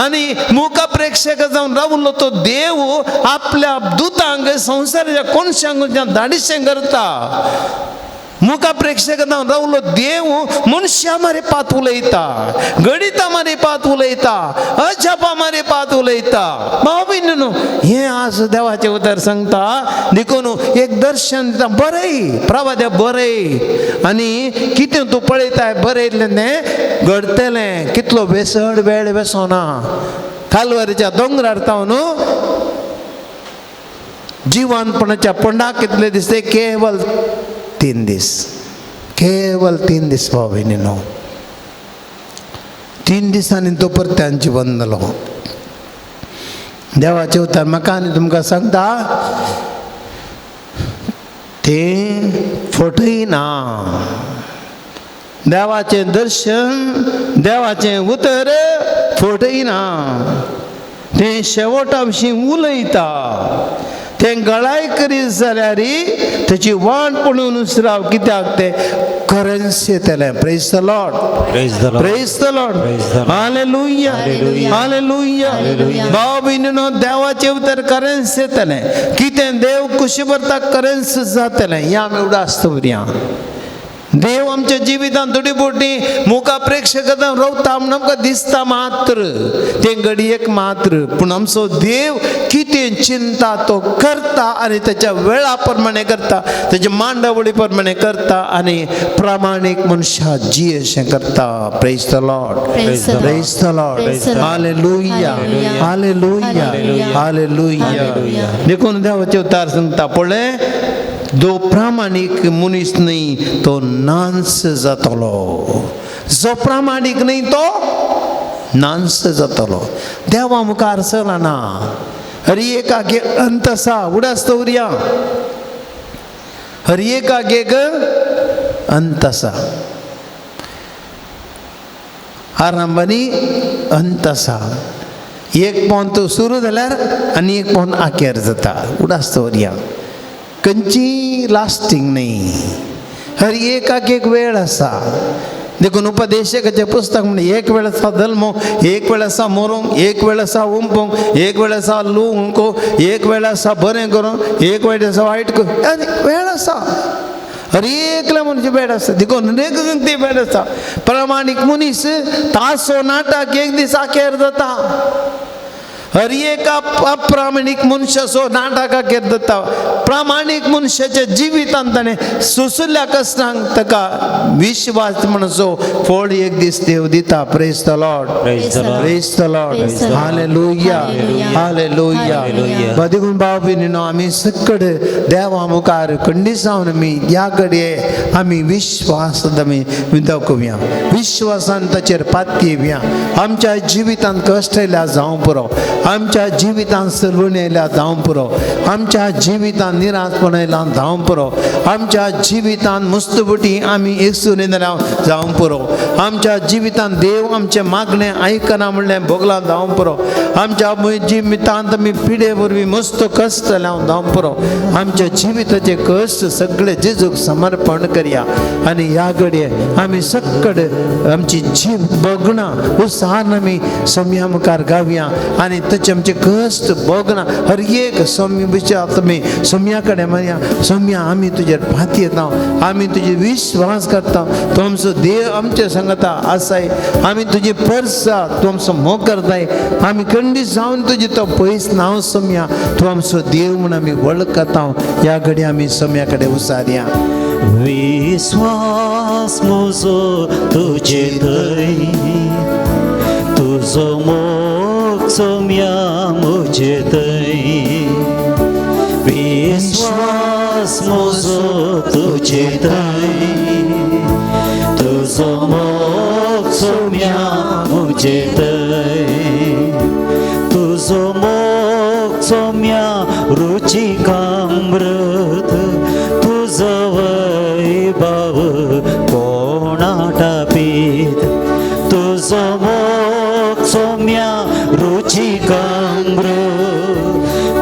A: आनी मूक प्रेक्षक जावन रावल्लो तो देव आपल्या दुतांक संवसाराच्या कोनशांक धाडिशें करता. मुखा प्रेक्षक जावन रावलो देव मनशां मारे पात उलयता, गणिता मारे पात उलयता, अजापा मारे पात उलयता. भाव भयणीनो, हें आज देवाचें उतर सांगता. देखून एक दर्शन दिता, बरय प्रवाद्या बरय, आनी कितें तूं पळयताय बरयल्लें तें घडटलें. कितलो बेसड वेळ बेसोना कालवारीच्या दोंगरार तावन जिवनपणाच्या पंडाक कितले दिसते? केवल 3 दीस, केवल 3 दीस. भाव भयणीनो, 3 दिसांनी तो परत्यान जिवन जालो. देवाचें उतर म्हाका आनी तुमकां सांगता, तें फटयना. देवाचें दर्शन, देवाचें उतर फटयना, तें शेवटा विशीं उलयता. तें गळाय करीत जाल्यार तेची वाट पळोवन राव, कित्याक तें करन्स येतलें. Praise the Lord,
B: Praise the Lord.
A: Praise the Lord,
B: Praise the Lord.
A: Hallelujah, hallelujah. भाव भयणीनो, देवाचें उतर करन्स येतलें. कितें देव खुशी भरता करन्स जातलें. ह्या आमी उडास दवरया. देव आमच्या जिवितांत थोडी बोटी मुखा प्रेक्षक रवता म्हूण आमकां दिसता मात्र, तें घडयेक मात्र, पूण आमचो देव कितें चिंता तो करता आनी तेच्या वेळा प्रमाणे करता, तेच्या मांडावळी प्रमाणे करता आनी प्रामाणीक मनशां जियेशें करता. Praise the Lord.
C: Praise the Lord.
A: Praise the Lord.
C: Praise the Lord.
A: Hallelujah.
C: Hallelujah.
A: Hallelujah.
C: Hallelujah.
A: Hallelujah. देखून देवाचे उतार सांगता पळय, जो प्रामाणीक मनीस न्हय तो नांस जातलो, जो प्रामाणीक न्हय तो नांस जातलो. देवा मुखार चलना. हर एकाक एक अंत आसा, उडास दवरया, हर एकाक एक अंत आसा, आरंभ आनी अंत आसा. एक पोंत सुरू जाल्यार आनी एक पोंत आखेर जाता. उडास दवरया, खंयची लास्टींग न्हय, हर एकाक एक वेळ आसा. देखून उपदेशकाचें पुस्तक म्हणजे एक वेळ आसा जल्मोंक, एक वेळ आसा मरूंक, एक वेळ आसा हुंपूंक, एक वेळ आसा लुवंक, एक वेळ आसा बरें करूंक, एक वेळ आसा वायट करूंक, आनी वेळ आसा. हर एकल्या मनशा वेळ आसा. देखून एक ती वेळ आसा. प्रामाणीक मनीस तासो नाटक एक दीस आखेर जाता. हर एका अप्रामाणीक मनशाचो नाटक आखेर जाता. प्रामाणीक मनशाच्या जिवितांत ताणें सोंशिल्ल्या कश्टांक ताका विश्वास म्हणचो फळ एक दीस देव दिता. Praise the Lord.
B: Praise the Lord.
A: Praise the Lord.
C: Praise the Lord.
A: Hallelujah.
C: Hallelujah.
A: Hallelujah. देखून भाव भयणीनो, आमी सकड देवा मुखार खंडीसावन आमी ह्या घडये आमी विश्वास आमी दाखोवया, विश्वासान ताचेर पातयेवया. आमच्या जिवितांत कश्ट येयल्या जावं पुरो, आमच्या जिवितांत सलवण येयल्या जावं पुरो, आमच्या जिवितांत निराशपण येयला जावं पुरो, आमच्या जिवितांत मुस्तबुटी आमी एकसून येयल्या जावं पुरो, आमच्या जिवितांत देव आमचें मागणें आयकना म्हणलें भोगलां जावं पुरो, आमच्या जिवितांत आमी पिडे वरवीं मस्त कश्ट लावन जावं पुरो. आमच्या जिविताचे कश्ट सगळे जेजूक समर्पण करया आनी ह्या घडये आमी सकड आमची जीव भोगणां उत्साहान आमी सोम्या मुखार गावया आनी ताचे आमचे कश्ट भोगणां हर एक सोम्य विचार आमी सोम्या कडेन म्हणया, सोम्या आमी तुजेर पातयेता, आमी तुजे विश्वास करता, तूं आमचो देव आमचे सांगता आसाय, आमी तुजी परसा, तूं आमचो मोग करताय, आमी खंडीत जावन तुजी तो पयस नांव सोम्या, तूं आमचो देव म्हूण आमी वळखता. ह्या घडये आमी सोम्या कडेन उसारया.
B: विश्वास म्हजो तुजे थंय, तुजो मोग सोम्या म्हजे थंय, विश्वास म्हजो तुजे थंय, तुजो मोग सोम्या म्हजे थंय, तुजो मोग सोम्या रुचिकामृत, तुजो वैभव कोणाटापीत, तुजो मोग सोम्या रुचिकामृत,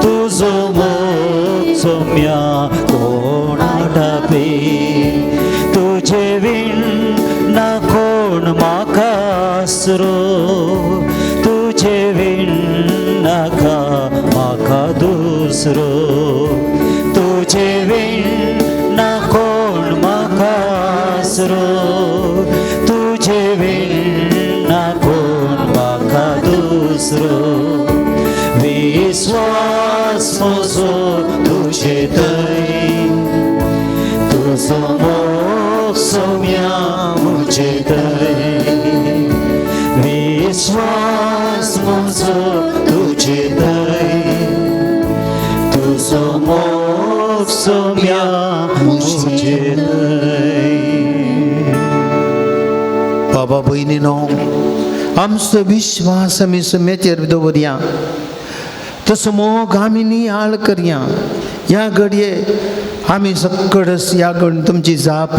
B: तुजो मोग सोम्या कोणाटापीत, तुजे वीण ना कोण म्हाका आसरो, तुजे वीण नाका म्हाका दुसरो, तुजे वीण ना कोण म्हाका आसरो, तुजे वीण ना कोण म्हाका दुसरो, विश्वास म्हजो तुजे थंय, तुजो मोग सोम्या म्हजे थंय, विश्वास म्हजो तुजे थंय, तुजो मोग सोम्या म्हजे थंय.
A: बाबा भयणीनो, आमचो विश्वास आमी सोम्याचेर दवरया, तसो मोग आमी नियाळ करया. ह्या घडये आमी सकड ह्या घडये तुमची जाप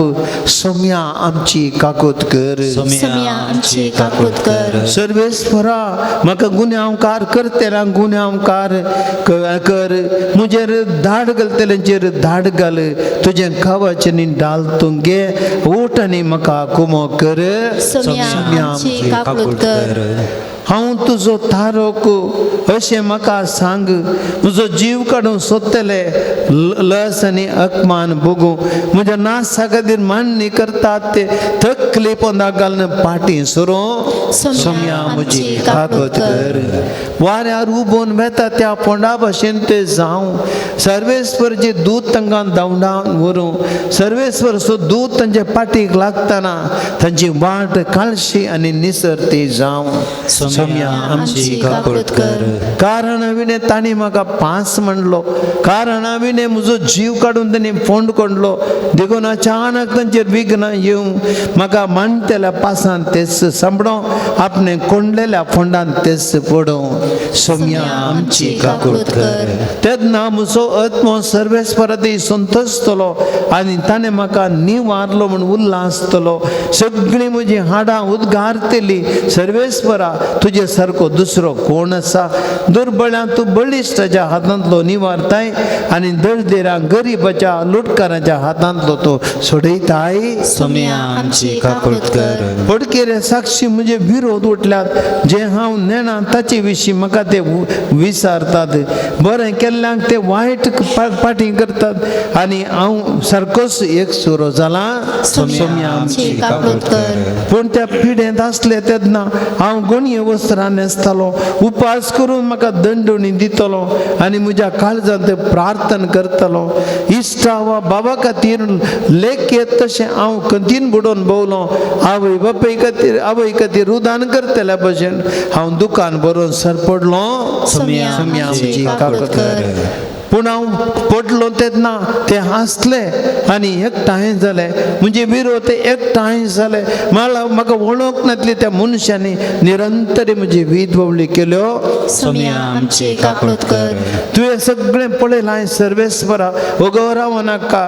A: सोम्या आमची काकूत कर,
C: सोम्या आमची काकूत कर,
A: सर्वेस्परा म्हाका गुन्यांवकार करतल्यांक गुन्यांवकार कर, म्हजेर धाड घालतल्यांचेर धाड घाल, तुजें खावाचें न्ही डाल तूं घे, उठ आनी म्हाका कुमो कर.
C: सोम्या आमची काकूत कर.
A: हांव तुजो तारोक अशें म्हाका सांग. म्हजो जीव काडूंक सोदतले लस आनी अपमान भोगूं. म्हज्या नासा खातीर मांडणी करतात ते तकली पोंदा घालून पाटी सरूं.
C: सोम्या
A: म्हजी
C: आमची
A: काकूत
C: काकूत कर.
A: कर. वाऱ्यार उबोन वेता त्या फोंडा भशेन ते जावं. सर्वेस्वरचे दूत तांकां धांवडावन व्हरूं. सर्वेस्वर सो दूत तांचे पाटीक लागतना तांची वाट काळशी आनी निसरती जावं.
B: सोम्या आमची काकूत कर.
A: कारण विणे तांणी म्हाका पांस म्हणलो. कारणा विणे म्हजो जीव काडून तांणी फोंड कोंडलो. देखून अचानक तांचेर विघ्न येवं. म्हाका मांडटेल्या पासान तेच सांबडो, आपणे कोंडलेल्या फोंडान तेच पडूं. सोम्या
C: आमची काकूत कर.
A: तेन्ना म्हजो आत्मो सर्वेस्पराती संतोशतलो आनी ताणें म्हाका निवारलो म्हूण उल्हासतलो. सगळीं म्हजीं हाडां उद्गारतली. सर्वेस्परा तुजे सारको दुसरो कोण आसा? दुर्बळ्यां तूं बळिश्टाच्या हातांतलो निवारताय आनी दळदेरां गरिबाच्या लुटकाराच्या हातांतलो तूं सोडयताय.
B: सोम्या आमची काकूत कर.
A: पडकेरे साक्षी म्हजे विरोध उठल्यात. जे हांव नेणा ताचे विशीं म्हाका ते विसारतात. बरें केल्ल्यांक ते वायट पाटी करतात आनी हांव सारकोच एक सुरो जाला.
C: सोम्या आमची काकूत कर.
A: पूण त्या पिडेंत आसले तेन्ना हांव गोणये वस्त्रां न्हेसतालो. उपास करून म्हाका दंडोणी दितलो आनी म्हज्या काळजांत प्रार्थना करतलो. इश्टा वा बाबा खातीर लेख येत तशें हांव कंतीन बुडोवन भोवलो. आवय बापाय खातीर आवय खातीर रुदान करतल्या भशेन हांव दुकान बरोवन सरपडलो.
C: सोम्या आमची काकूत कर.
A: पूण हांव पडलो तेन्ना ते हांसले आनी एकठांय जाले. म्हणजे विरोध ते एकठांय जाले. मला म्हाका वळोवंक नासली त्या मनशांनी निरंतर म्हजी वीद ववली केल्यो.
C: सोम्या आमची काकूत कर.
A: तुवें सगळें पळयलां सर्वेस्वरा, वगो रावो नाका.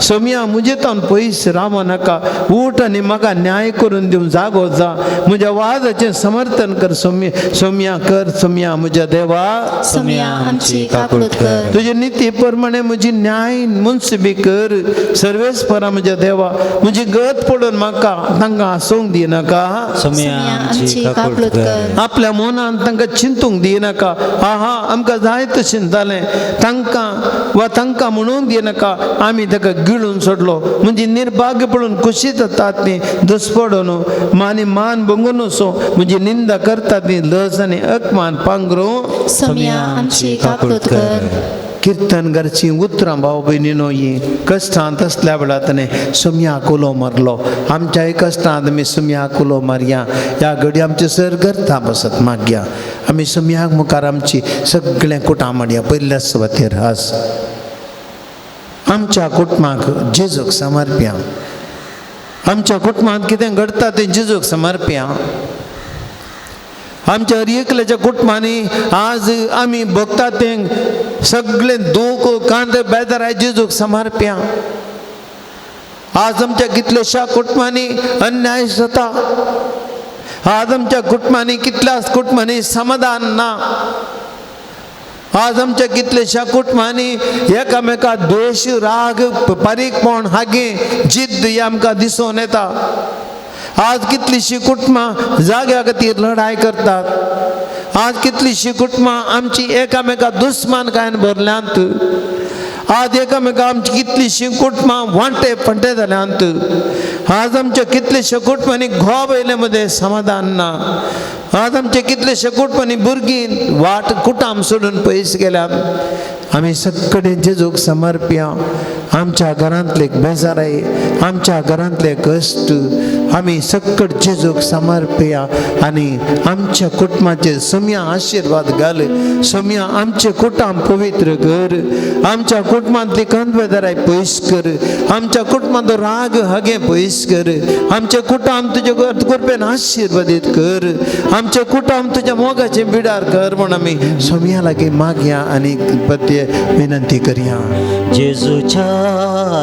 A: सोम्या म्हजे तावन पयस रावो नाका. उठ आनी म्हाका न्याय करून दिवन जागो जा. म्हज्या वादाचें समर्थन कर. सोम्या सोम्या कर. सोम्या म्हज्या देवा.
C: सोम्या आमची काकूत कर.
A: तुजे निती प्रमाणे म्हजी न्याय मुन्सिबी कर. सर्वेस्परा म्हज्या देवा, म्हजी गत पडून म्हाका तांकां हांसूंक दिनाका.
B: सोम्या आमची काकूत कर.
A: आपल्या मनान तांकां चिंतूंक दिनाका. आहा आमकां जाय तशें जालें तांकां वा तांकां म्हणूंक दिनाका. आमी ताका गिळून सोडलो. म्हणजे निर्भाग्य पडून खोशी जातात ती दसपडून आनी मान भंगून सो म्हणजे निंदा करतात ती लज आनी अपमान पांगरूं.
C: सोम्या आमची काकूत कर.
A: किर्तन घरची उतरां भाव भयणीनो ही कश्टांत आसल्या वेळार ताणें सोम्याक उलो मारलो. आमच्याय कश्टांत आमी सोम्याक उलो मारया. ह्या घडी आमचे सर करता बसत मागया. आमी सोम्याक मुखार आमची सगळें कुटां माडया. पयल्या सुवातेर आस आमच्या कुटुंबाक जेजूक समर्प्या. आमच्या कुटुंबांत कितें घडटा तें जेजूक समर्प्या. आमच्या हर एकल्याच्या कुटुंबांनी आज आमी भोगता तें सगळें दूख कांद बेजाराय जेजूक समर्प्या. आज आमच्या कितल्याश्या कुटुंबांनी अन्याय जाता. आज आमच्या कुटुंबांनी कितल्याच कुटुंबांनी समाधान ना. आज आमच्या कितल्याश्या कुटुंबांनी एकामेका द्वेश राग बारीकपण हागे जिद्द ही आमकां दिसून येता. आज कितलीशीं कुटुंबां जाग्या खातीर लढाय करतात. आज कितलीशीं कुटुंबां आमची एकामेका दुस्मानकायेन भरल्यांत. आज एकामेका आमची कितलीशीं कुटुंबां वांटे फंटे जाल्यांत. आज आमच्या कितलेशे कुटुंबांनी घोव येयले मदें समाधान ना. आज आमचे कितलेशे कुटुंबांनी भुरगीं वाट कुटाम सोडून पयस गेल्यात. आमी सगळे जेजूक समर्प्या. आमच्या घरांतले बेजाराय, आमच्या घरांतले कश्ट आमी सगळे जेजूक समर्प्या आनी आमच्या कुटुंबाचेर सोम्या आशिर्वाद घाल. सोम्या आमचे कुटुंब पवित्र कर. आमच्या कुटुंबांतली कंदबेजाराय पयस कर. आमच्या कुटुंबांतलो राग हागे पयस कर. आमचे कुटुंब तुजे कृपेन आशिर्वादीत कर. आमचे कुटुंब तुज्या मोगाचे बिडार कर म्हूण आमी सोम्या लागीं मागया आनी पत्य विनंती करया.
B: जेजूच्या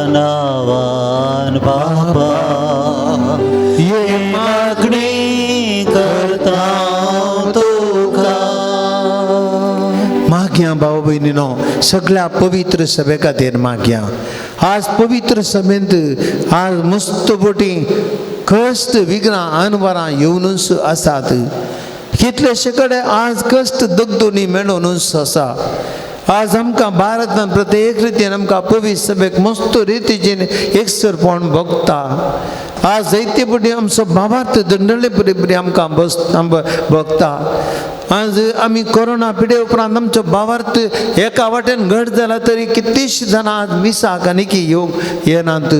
B: नावान बाबा
A: ये
B: मागणी करता तुका.
A: मागया भाव भयणीनो, सगळ्या पवित्र सभे खातीर मागया. आज पवित्र सभेंत आज मस्त बोटी कश्ट विघ्नां अनवरां येवनूच आसात. कितलेशे कडेन आज कश्ट दगदुनी मेळोनूच आसा. आज आमकां भारतान प्रत्येक रितीन आमकां पवित्र सभेक मस्त रितीचेन एकसरपण भोगता. आज जायते पटी आमचो भावार्थ दंडले बरी बरी आमकां बस भोगता. आज आमी कोरोना पिडे उपरांत आमचो भावार्थ एका वाटेन घट जाला तरी कितलींशीं जाणां आज मिसाक आनी की येवंक येनात.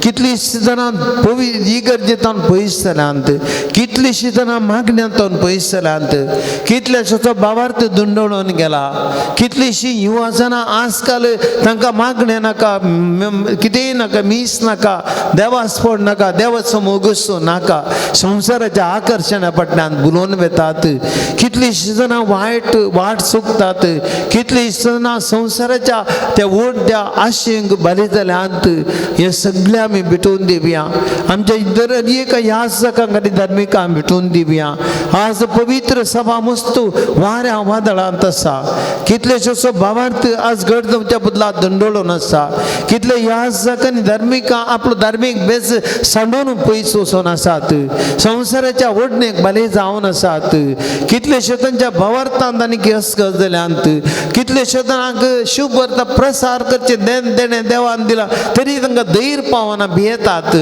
A: कितलींशीं जाणां पवित्र इगर्जेंतावन पयस जाल्यांत, कितलींशीं जाणां मागण्यांतल्यान पयस जाल्यांत, कितल्याशेचो भावार्थ दुंडळून गेला. कितलींशीं युवा जाणां आजकाल तांकां मागणें नाका, कितेंय नाका, मीस नाका, देवास्पण नाका, देवाचो मोग नाका, संवसाराच्या आकर्शणा फाटल्यान बुलोवन वेतात. कितलींशीं जाणां वायट वाट चुकतात, कितलीं जाणां संवसाराच्या त्या ओड त्या आशेंक बरे जाल्यांत. हे सगळे आमी भेटोवन दिवया. आमच्या दर एका याचकांक आनी धार्मिकांक भेटोवन दिवया. आज पवित्र सभा मस्त वाऱ्या वादळांत आसा. कितलेशेचो भावार्थ आज घट जावच्या बदला दंडोळून आसा. कितले याचक आनी धार्मिकां आपलो धार्मीक बेस सांडून पयस वचून आसात, संवसाराच्या ओडणेक बरे जावन आसात. कितलेशे तांच्या भावार्थांत आनी असगस जाल्यांत. कितलेशे जाणांक शुभवार्ता प्रसार करचें देण देणें देवान दिलां तरी तांकां धैर्य पावना, भियेतात.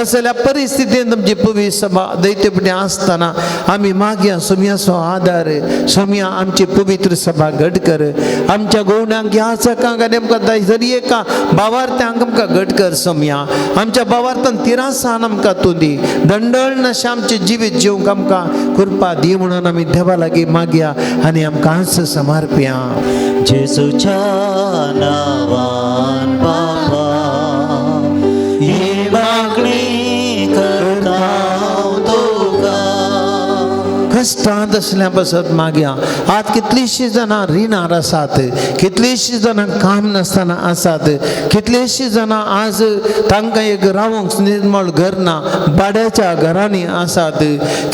A: असल्या परिस्थितीन तुमची पवित्र सभा दैत्यपणी आसतना आमी मागया सोमयाचो आदार. सोमया आमची पवित्र सभा घट कर. आमच्या गोवण्यांक याचकांक आनी आमकां जरी एका भावार्थ्यांक आमकां घट कर सोमया. आमच्या भावार्थान तिरासान आमकां तूं दी, दंडळ नशें आमचें जिवीत जिवंक आमकां कृपा दी म्हणून आमी देवा लागीं मागया आनी आमकांच समर्पया.
B: जेजूच्या नावान बाबा ही मागणी करता तुका.
A: कश्टांत आसल्या पासत मागया. आज कितलींशीं जाणां रिणार आसात, कितलींशीं जाणां काम नासतना आसात, कितलींशीं जाणां आज तांकां एक रावंक निर्मळ घर ना, भाड्याच्या घरांनी आसात.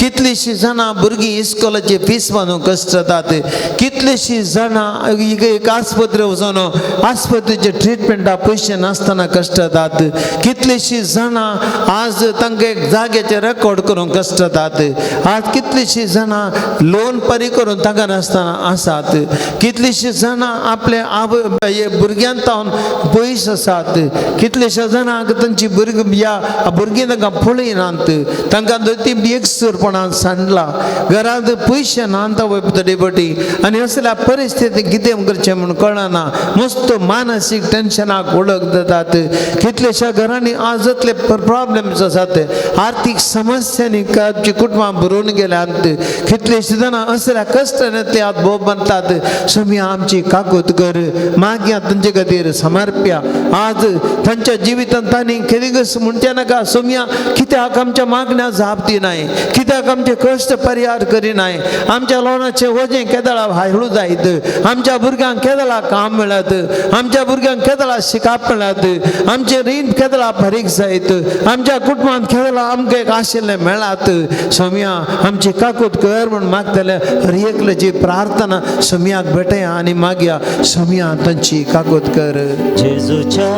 A: कितलींशीं जाणां भुरगीं इस्कोलाचे फीस बांदूंक कश्ट जातात. कितलींशीं जाणां एक आस्पत्रे वचून आस्पत्रेचे ट्रिटमेंटा पयशे नासतना कश्ट जातात. कितलींशीं जाणां आज तांकां एक जाग्याचे रेकॉर्ड करूंक कश्ट जातात. आज कितलींशीं जाणां लोन परी करून तांकां नासतना आसात. कितलींशीं जाणां आपले आवय भुरग्यांतावन पयस आसात. कितलेशा जाणांक तांची भुरगीं ह्या भुरगीं तांकां पळयनात, तांकां ती एकसुरपणान सांडला, घरांत पयशे नात थोडे पटी आनी असल्या परिस्थितीक कितें करचें म्हूण कळना, मस्त मानसीक टेन्शनाक वळख जातात. कितलेशा घरांनी आज जातले प्रॉब्लम्स आसात, आर्थीक समस्यांनी आमची कुटुंबां भरून गेल्यांत. कितलेशे जाणां असल्या कश्टान ते आज भोव बांदतात. सोमया आमची काकूत कर, मागया तांचे खातीर समर्प्या. आज तांच्या जिवितांत तांणी केदीकच म्हणचे नाका सोमया कित्याक आमच्या मागण्या जाप दिनाय, कित्याक आमचे कश्ट परिहार करिनाय, आमच्या लोणाचें वजें केदळा हायळू जायत, आमच्या भुरग्यांक केदळा काम मेळत, आमच्या भुरग्यांक केदळा शिकाप मेळत, आमचें रीण केदळा फारीक जायत, आमच्या कुटुंबांत केदळा आमकां एक आशिल्लें मेळात. सोमया आमची काकूत कर म्हूण मागतले हर एकल्याची प्रार्थना सोमयाक भेटया आनी मागया सोमया तांची काकूत कर.
B: जेजूच्या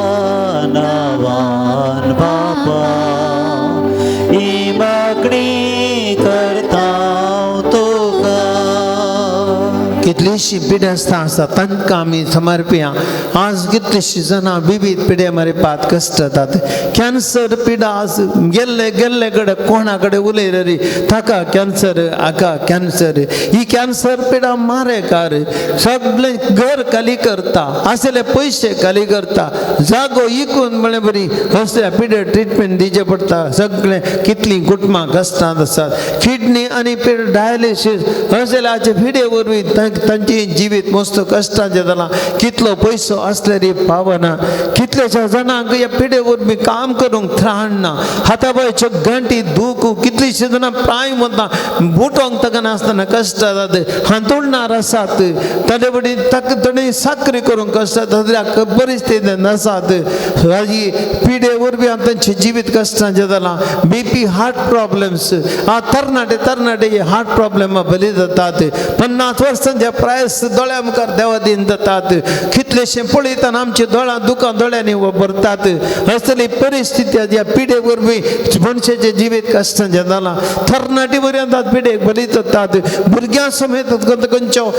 B: नावान बाबा ही मागणी करता तुका.
A: कितलींशीं पिडेस्तां आसा तांकां आमी समर्पया. आज कितलींशीं जाणां विवीध पिडे मरेपात कश्ट जातात. कॅन्सर पिडा आज गेल्ले गेल्ले कडेन कोणा कडेन उलयले रे ताका कॅन्सर, हाका कॅन्सर, ही कॅन्सर पिडा मारेकार, सगळें घर खाली करता, आसले पयशे खाली करता, जागो इकून म्हळ्यार बरी असल्या पिडे ट्रिटमेंट दिवचें पडटा. सगळें कितलीं कुटुंबां कश्टांत आसात. किडनी आनी डायलिसीस असल्याचे पिडे वरवीं तांचें जिवीत मस्त कश्टांचें जालां. कितलो पयसो आसल्यार पावना. कितल्याश्या जाणांक ह्या पिडे वरवीं काम करूंक त्राण ना, हाता पांयच्यो गांठी दूख, कितलींशीं जाणां प्राय वता बुटोंक ताका नासतना कश्ट जातात, हांतुळणार आसात, ताचे वटेन ताका ताणें साकरी करूंक कश्ट जातात, परिस्थिती नासात. ही पिडे वरवीं तांचें जिवीत कश्टांचें जालां. बीपी हार्ट प्रॉब्लम्स, तरणाटे तरणाटे हे हार्ट प्रॉब्लम बली जातात. 50 वर्सांच्या त्या प्रायस दोळ्या मुखार देवा दिन जातात. कितलेशे पळयतना आमच्या दोळ्यां दुकां दोळ्यांनी भरतात. असली परिस्थिती ह्या पिडे वरवीं मनशाचें जिवीत कश्टांचें जालां. तरणाटी पर्यंत पिडेक बरी जातात. भुरग्यां समेत खंयच्यो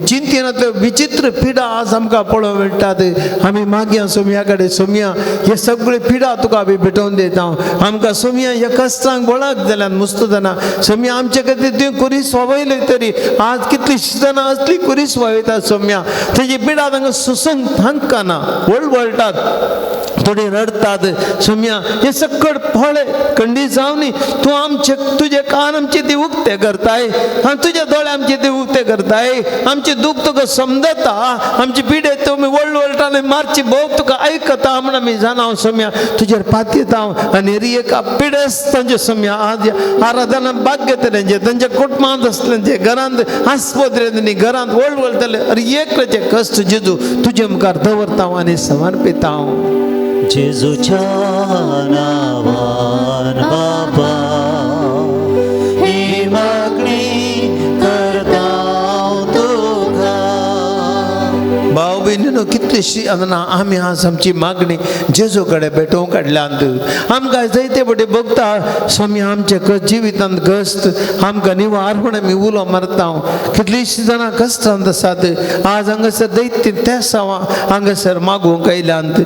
A: चिंतनांतल्यो विचित्र पिडा आज आमकां पळोवंक मेळटात. आमी मागया सोमया कडेन, सोमया हे सगळे पिडा तुका आमी भेटोवन दिता. आमकां सोमया ह्या कश्टांक बळाक जाल्यान मुस्त जाणा. सोमया आमचे खातीर तुवें कुरीस वावयली तरी आज कितलीशीं जाणां असली कुरीस वावयतात. सोमया तेजी पिडा तांकां सोसूंक तांकां वळवळटात, थोडी रडटात. सोमया हे सकट पळय खंडीत जावनी तूं आमचे तुजे कान आमचे ते उक्ते करताय आनी तुजे दोळे आमचे ते उक्ते करताय. आमचे दूख तुका समजता, आमची पिडे तुमी वळवळटा आनी मारची भोव तुका आयकता म्हण आमी जाणा. सोमया तुजेर पातयेता हांव आनी एका पिडेस्त तांचे सोमया आज आराधना भाग घेतले तांच्या कुटुंबांत आसले, घरांत आस्पत्रेंत घरांत वळवळटले अरे एकल्याचे कश्ट जेजू तुजे मुखार दवरता हांव आनी समर्पिता हांव.
B: जेजूच्या नावान बाबा ही मागणी करता तुका.
A: भाव भयणीनो, कितलीशी ना आमी आज आमची मागणी जेजू कडेन भेटोवंक काडल्यांत. आमकां जायते फावटी भोगता स्वामी आमचे जिवितांत कश्ट आमकां निवार म्हण आमी उलो मारता. कितलीशीं जाणां कश्टांत आसात. आज हांगासर दैत्य तेसांव हांगासर मागूंक आयल्यांत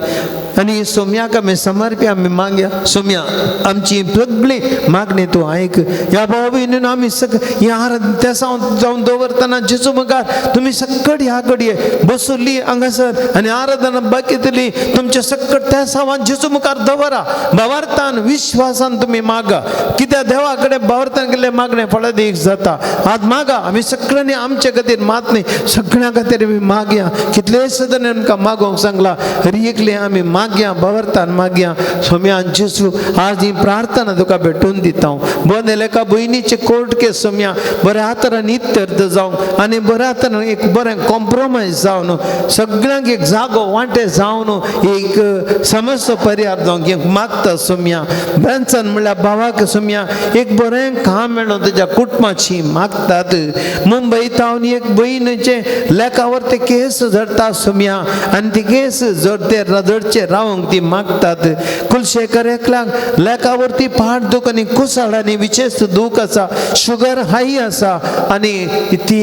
A: आनी सोम्याक आमी समर्प्या आमी मागया. सोम्या आमची सगळी मागणी तूं आयक. ह्या भाव भयणीन आमी ह्या तेसांव जावन दवरतना जेजू मुखार तुमी सकट ह्या कडये बसुल्ली हांगासर आनी आराधना बाकीतली तुमच्या सकट तेसांवान जेजू मुखार दवरा. भावार्थान विश्वासान तुमी मागा, कित्याक देवा कडेन भावार्थान केल्ले मागणें फळादीक जाता. आज मागा आमी सगळ्यांनी आमचे खातीर मात न्ही सगळ्यां खातीर आमी मागया. कितले सदन आमकां मागोवंक सांगला हरी एकले आमी मागया, भावार्थान मागया. सोम्या जेजू आज ही प्रार्थना तुका भेटून दिता हांव. बरें लेखा भयणीचे कोर्ट केस सोम्या बऱ्या तरान इत्यर्थ जावंक आनी बऱ्या तरान एक बरें कॉम्प्रोमायज जावन सगळ्यांक एक जागो वांटे जावन एक समस्त पर्याय जावंक एक मागता सोम्या. बेंचन म्हणल्यार भावाक सोम्या एक बरें काम मेळोन तेज्या कुटुंबाची मागतात. मुंबय तावन एक भयणीचे लेखावर ते केस झडटा सोम्या आनी ती केस जडते रदडचे रावंक ती मागतात. कुलशेखर एकल्याक लेखावरती पाठ दूख आनी कुसाळ आनी विशेश दूख आसा, शुगर हाय आसा आनी ती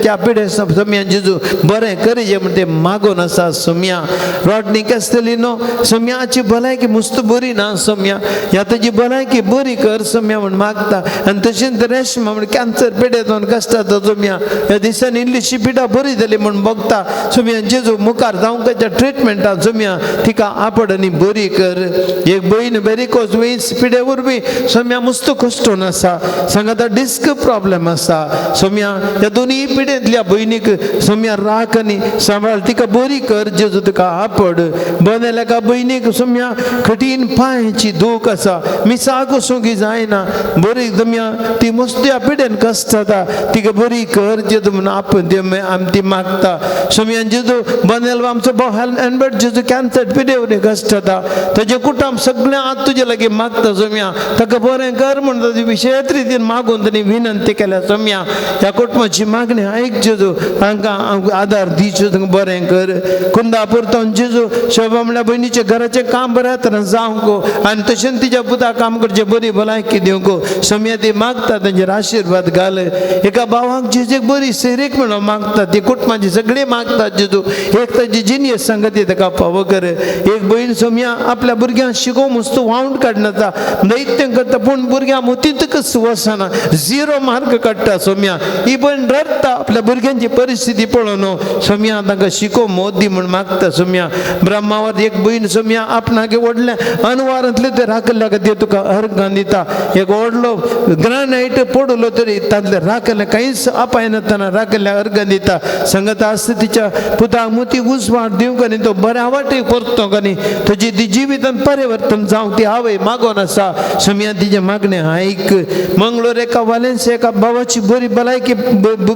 A: त्या पिडे सोम्या जेजू बरें करीजे म्हण ते मागून आसा. सोम्या रॉडनी केसतली न्हू सोम्याची भलायकी मुस्त बरी ना सोम्या, ह्या तेजी भलायकी बरी कर सोम्या म्हण मागता. आनी तशेंच रेशमा म्हण कॅन्सर पिडेतून कश्टांत सोम्या ह्या दिसांनी इल्लीशी पिडा बरी जाली म्हण बगता. सोम्या जेजू मुखार जावंक ट्रिटमेंटान सोम्या तिका आपड आनी बरी कर. एक भयण बेरिकोज वेन्स पिडे वरवीं सोम्या मुस्त कश्टून आसा, सांगता डिस्क प्रॉब्लेम आसा. सोम्या ह्या दोनूय पिडेंतल्या भयणीक सोम्या राख आनी सांबाळ, तिका बरी कर जेजू तुका आपड. बरें एका भयणीक सोम्या कठीण पांयची दूख आसा, मिसाक वचूंक जायना, बरी सोम्या ती मुस्त्या पिडेन कश्ट जाता, तिका बरी कर जेजू म्हूण आपण आमी ती मागता. सोम्या जेजू बनेल आमचो भाव एनबर्ट जेजू कॅन्सर पिडे वरवीं कश्ट जाता, तेजें कुटुंब सगळें आज तुजे लागीं मागता. सोम्या ताका बरें कर म्हण ताजी विशेश रितीन मागून ताणी विनंती केल्या. सोम्या ह्या कुटुंबाची मागणी आयक जेजू, तांकां आदार दी जेजू, बरें कर. कुंदापूर तावन जेजू शोभा म्हणल्यार भयणीचें घराचें काम बऱ्या तरेन जावंक आनी तशेंच तिच्या पुताक काम करचें बरी भलायकी दिवंक सोम्या ती मागता, तांचेर आशिर्वाद घाल. एका भावाक जेजूक बरी सैरीक म्हणून मागता, ती कुटुंबाची सगळीं मागता जेजू एक ताजी जिनियस संगती ताका फावो कर. एक भयण सोम्या आपल्या भुरग्यांक शिकोवंक मुस्त वावंट काडनाता, दैत्य करता पूण भुरग्यां मतींतकच वचना, 0 मार्क काडटा. सोम्या ही भयण रडटा आपल्या भुरग्यांची परिस्थिती पळोवन. सोम्या तांकां शिकोवंक मोद दी म्हूण मागता. सोम्या ब्रह्मावर एक भयण सोम्या आपणाक व्हडलें अनवारांतलें ते राखल्ल्या खातीर तुका अर्गां दिता. एक व्हडलो ग्रानायट पडलो तरी तांतलें राखलें कांयच अपायनातना राखल्ल्या अर्गां दिता. संगत आसता तिच्या पुताक मोती उजवाड दिवंक आनी तो बऱ्या बऱ्या वाटेक परतोंक आनी तुजी ती जिवितान परिवर्तन जावंक ती आवय मागोन आसा सोमया तिजें मागणें आयक. मंगळूर एका वालेन्स एका भावाची बरी भलायकी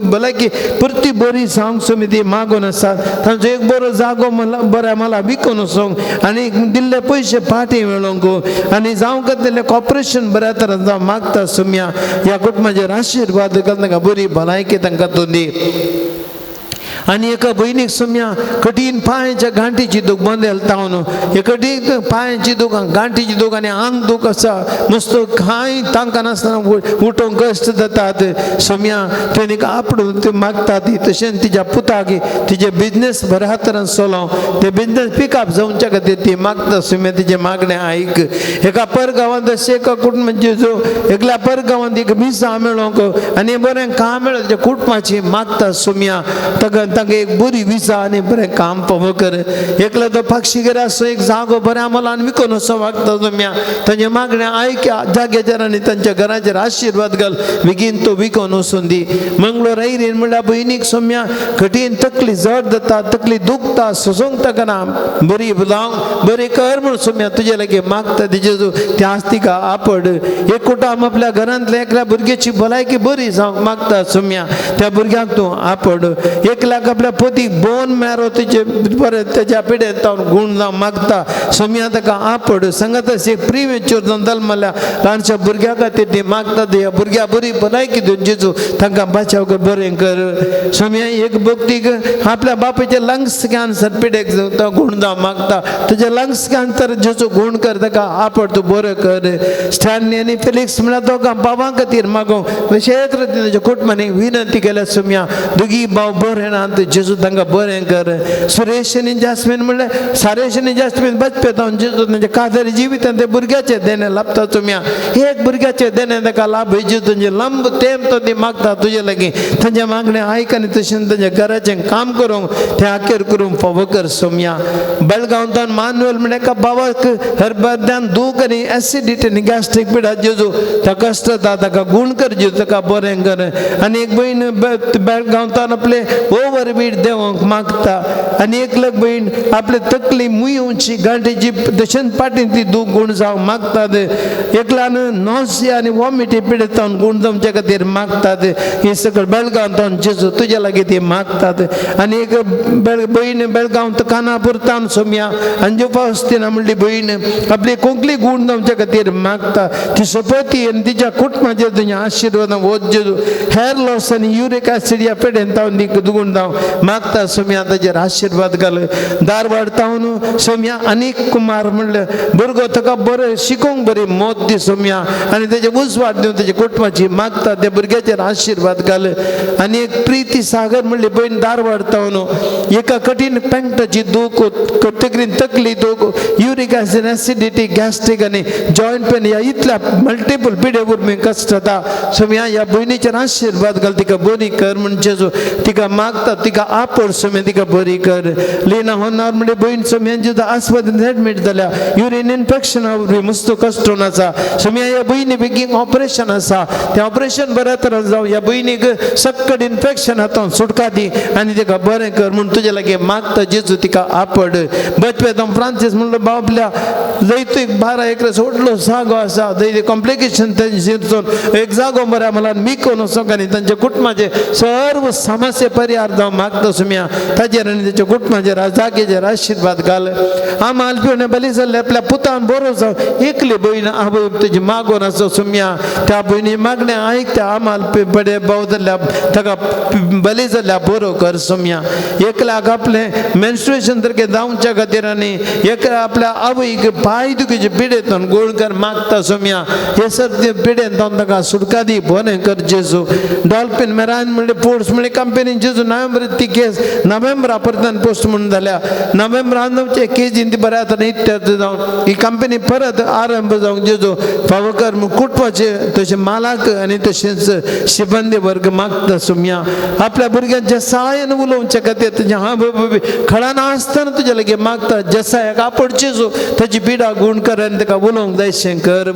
A: भलायकी परती बरी जावंक सोमी ती मागोन आसा. तांचो एक बरो जागो मला बऱ्या मला विकून वचोंक आनी दिल्ले पयशे फाटीं मेळोंक आनी जावंक दिल्लें कॉपरेशन बऱ्या तरान जावं मागता सोमया. ह्या कुटुंबाचेर आशिर्वाद घाल, तांकां बरी भलायकी तांकां तूं दी. आनी एका भयणीक सोम्या कठीण पांयाच्या गांठीची दूख बंदेल तावन हे कठीण पांयाची दूख गांठीची दूख आनी आंग दूख आसा नुस्तो कांय तांकां नासतना उठोवंक कश्ट जातात सोम्या. तेणी आपडून त्यो मागता ती तशेंच तिच्या पुताक तिजे बिजनेस बऱ्या तरान चलोवं ते बिजनेस पिकअप जावच्या खातीर ती मागता सोम्या. तिजें मागणें आयक. एका परगांवांत अशें एका कुटुंबाचे जो एकल्या परगांवांत एक मिसां मेळोवंक आनी बरें काम मेळोवं तेच्या कुटुंबाची मागता सोम्या. ताका तांकां एक बरी विजा आनी बरें काम पळोवं कर. एकलो तो पक्षीगेर आसो एक जागो बऱ्या मोलान विकून असो वागता सोम्या. तांचे मागणें आयक जाग्याचेर आनी तांच्या घराचेर आशिर्वाद घाल, बेगीन तो विकून वचून दी. मंगळूर ऐरीन म्हणल्यार भयणीक सोम्या कठीण तकली जड जाता, तकली दुखता, सोसूंक ताका बरी जावंक बरी कर म्हूण सोम्या तुजे लागीं मागता तिजे त्या तिका आपड. एक कुटुंब आपल्या घरांतल्या एकल्या भुरग्याची भलायकी बरी जावंक मागता सोम्या, त्या भुरग्याक तूं आपड. एकल्याक आपल्या पोतीक बोन मॅरो तिचे बरें तेच्या पिडेन तावन गूण जावं मागता सोम्या, ताका आपड. सांगत अशें प्रिमेच्योर जावन जल्मल्या ल्हानशा भुरग्या खातीर ती मागता, ती भुरग्या बरी भलायकी दिवन जेजू तांकां बाचाव कर, बरें कर सोम्या. एक भक्तीक आपल्या बापायचे लंग्स कॅन्सर पिडेक तो गूण जावं मागता, तुजे लंग्स कॅन्सर जेजू गूण कर, ताका आपड, तूं बरो कर. स्टॅनली आनी फिलिक्स म्हळ्यार दोगां भावां खातीर मागोवंक विशेश ताच्या कुटुंबांनी विनंती केल्या सोम्या. दोगी भाव बरें नात जेजू तांकां बरें कर. सुरेश आनी जास्मीन म्हणल्यार सारेश आनी जास्मीन बचपे जावन जेजू तांच्या कादरी जिवितान ते भुरग्याचें देणें लाभता सोम्या. एक भुरग्याचें देणें ताका लाभ जेजू तांचे लांब तेंप तो ती मागता तुजे लागीं, तांचे मागणें आयक आनी तशें तांच्या घराचें काम करूंक तें आखेर करूंक फावो कर सोम्या. बेळगांवांत मानुएल म्हणल्यार एका भावाक हरबद्यान दूख आनी एसिडिटी आनी गॅस्ट्रीक पिडा जेजू ताका कश्ट जाता, ताका गूण कर जेजू, ताका बरें कर. आनी एक भयण बेळगांवांत आपले ओवर वेट देवोंक मागता आनी एक लग भयण आपले तकली मुयेवची गांठीची तशेंच पाटी ती दूख गूण जावंक मागतात. एकल्यान नोसिया आनी वॉमिटी पिडेतावन गूण जावच्या खातीर मागतात. हे सगळें बेळगांवांत जेजू तुज्या लागीं ती मागतात. आनी एक भयण बेळगांवांत कानापुरतान सोम्या अंजू पावस्तीना म्हणली भयण आपली कोंकली गूण जावच्या खातीर मागता. ती सोपती आनी तिच्या कुटुंबाचेर तुज्या आशिर्वाद वच जेजू. हेर लॉस आनी युरीक एसिड ह्या पेडेन तावन ती गूण जावं मागता सोम्या, ताजेर आशिर्वाद घाल. धारवाड तावन सोम्या अनीक कुमार म्हणलें भुरगो ताका बरें शिकोवंक बरी मोत दी सोम्या आनी तेजे उजवाड दिवन तेजे कुटुंबाची मागता, त्या भुरग्याचेर आशिर्वाद घाल. आनी एक प्रिती सागर म्हणली भयण धारवाड तावन एका कठीण पेंटाची दूख, तकलीन तकली दूख, युरीक एसिड एसिडिटी गॅस्ट्रीक आनी जॉयंट पेन ह्या इतल्या मल्टिपल पिडे वरवीं कश्ट जाता सोम्या. ह्या भयणीचेर आशिर्वाद घाल, तिका बरी कर म्हण जेजू तिका मागता, तिका आपड सोम्या, तिका बरी कर. लिना होनार म्हणजे भयण सोम्या जेजू आस्पत्रेंत एडमीट जाल्या, युरीन इन्फेक्शना वरवीं मस्त कश्ट आसा सोम्या. ह्या भयणी बेगीन ऑपरेशन आसा, तें ऑपरेशन बऱ्या तरान जावं, ह्या भयणीक सक्कड इन्फेक्शन आतां सुटका दी आनी तिका बरें कर म्हूण तुजे लागीं मागता जेजू, तिका आपड. बचपे तो फ्रांसीस म्हणलो भाव आपल्या जैतूक 12 एकर व्हडलो जागो आसा, थंय कॉम्प्लिकेशन तेंचे एक जागो बऱ्या मला मिकोन वचोंक आनी तांच्या कुटुंबाचे सर्व समस्या परिहार जावं मागता सोम्या. ताजेर आनी तेच्या कुटुंबाचेर जागेचेर आशिर्वाद घाल. आमाल पिवणे बली जाल्ले आपल्या पुतान बरो जावं एकली भयण आवय तुजी मागोन आसा सोम्या. त्या भयणी मागणें आयक, त्या आमाल बडे भाव जाल्ल्या ताका बली जाल्ल्या बरो कर सोम्या. एकल्याक आपलें मेन्स्ट्रुएशन सारकें जावच्या खातीर आनी एकल्या आपल्या आवयक पांय दुखीचे पिडेंत गोळ कर मागता सोम्या. हे सर ते पिडेंत ताका सुटका दी, बरें कर जेजू. डॉल्फिन मेरान म्हणले पोर्ट्स म्हणले कंपनी जेजू नोव्हेंबर ती केस नोव्हेंबरा परतान पोस्ट म्हणून जाल्या नोव्हेंबरान जावचे केजीन ती बऱ्या आतां इत्यर्थ जावन ही कंपनी परत आरंभ जावंक जेजू फावो कर. कुटुंबाचे तशें मालाक आनी तशेंच शिबंदी वर्ग मागता सोम्या. आपल्या भुरग्यांच्या साहाय्यान उलोवच्या खातीर तुजें हा खळान आसतना तुज्या लागीं मागता. जसायाक आपड जेजू, ताची पिडा गूण कर आनी ताका उलोवंक जाय कर.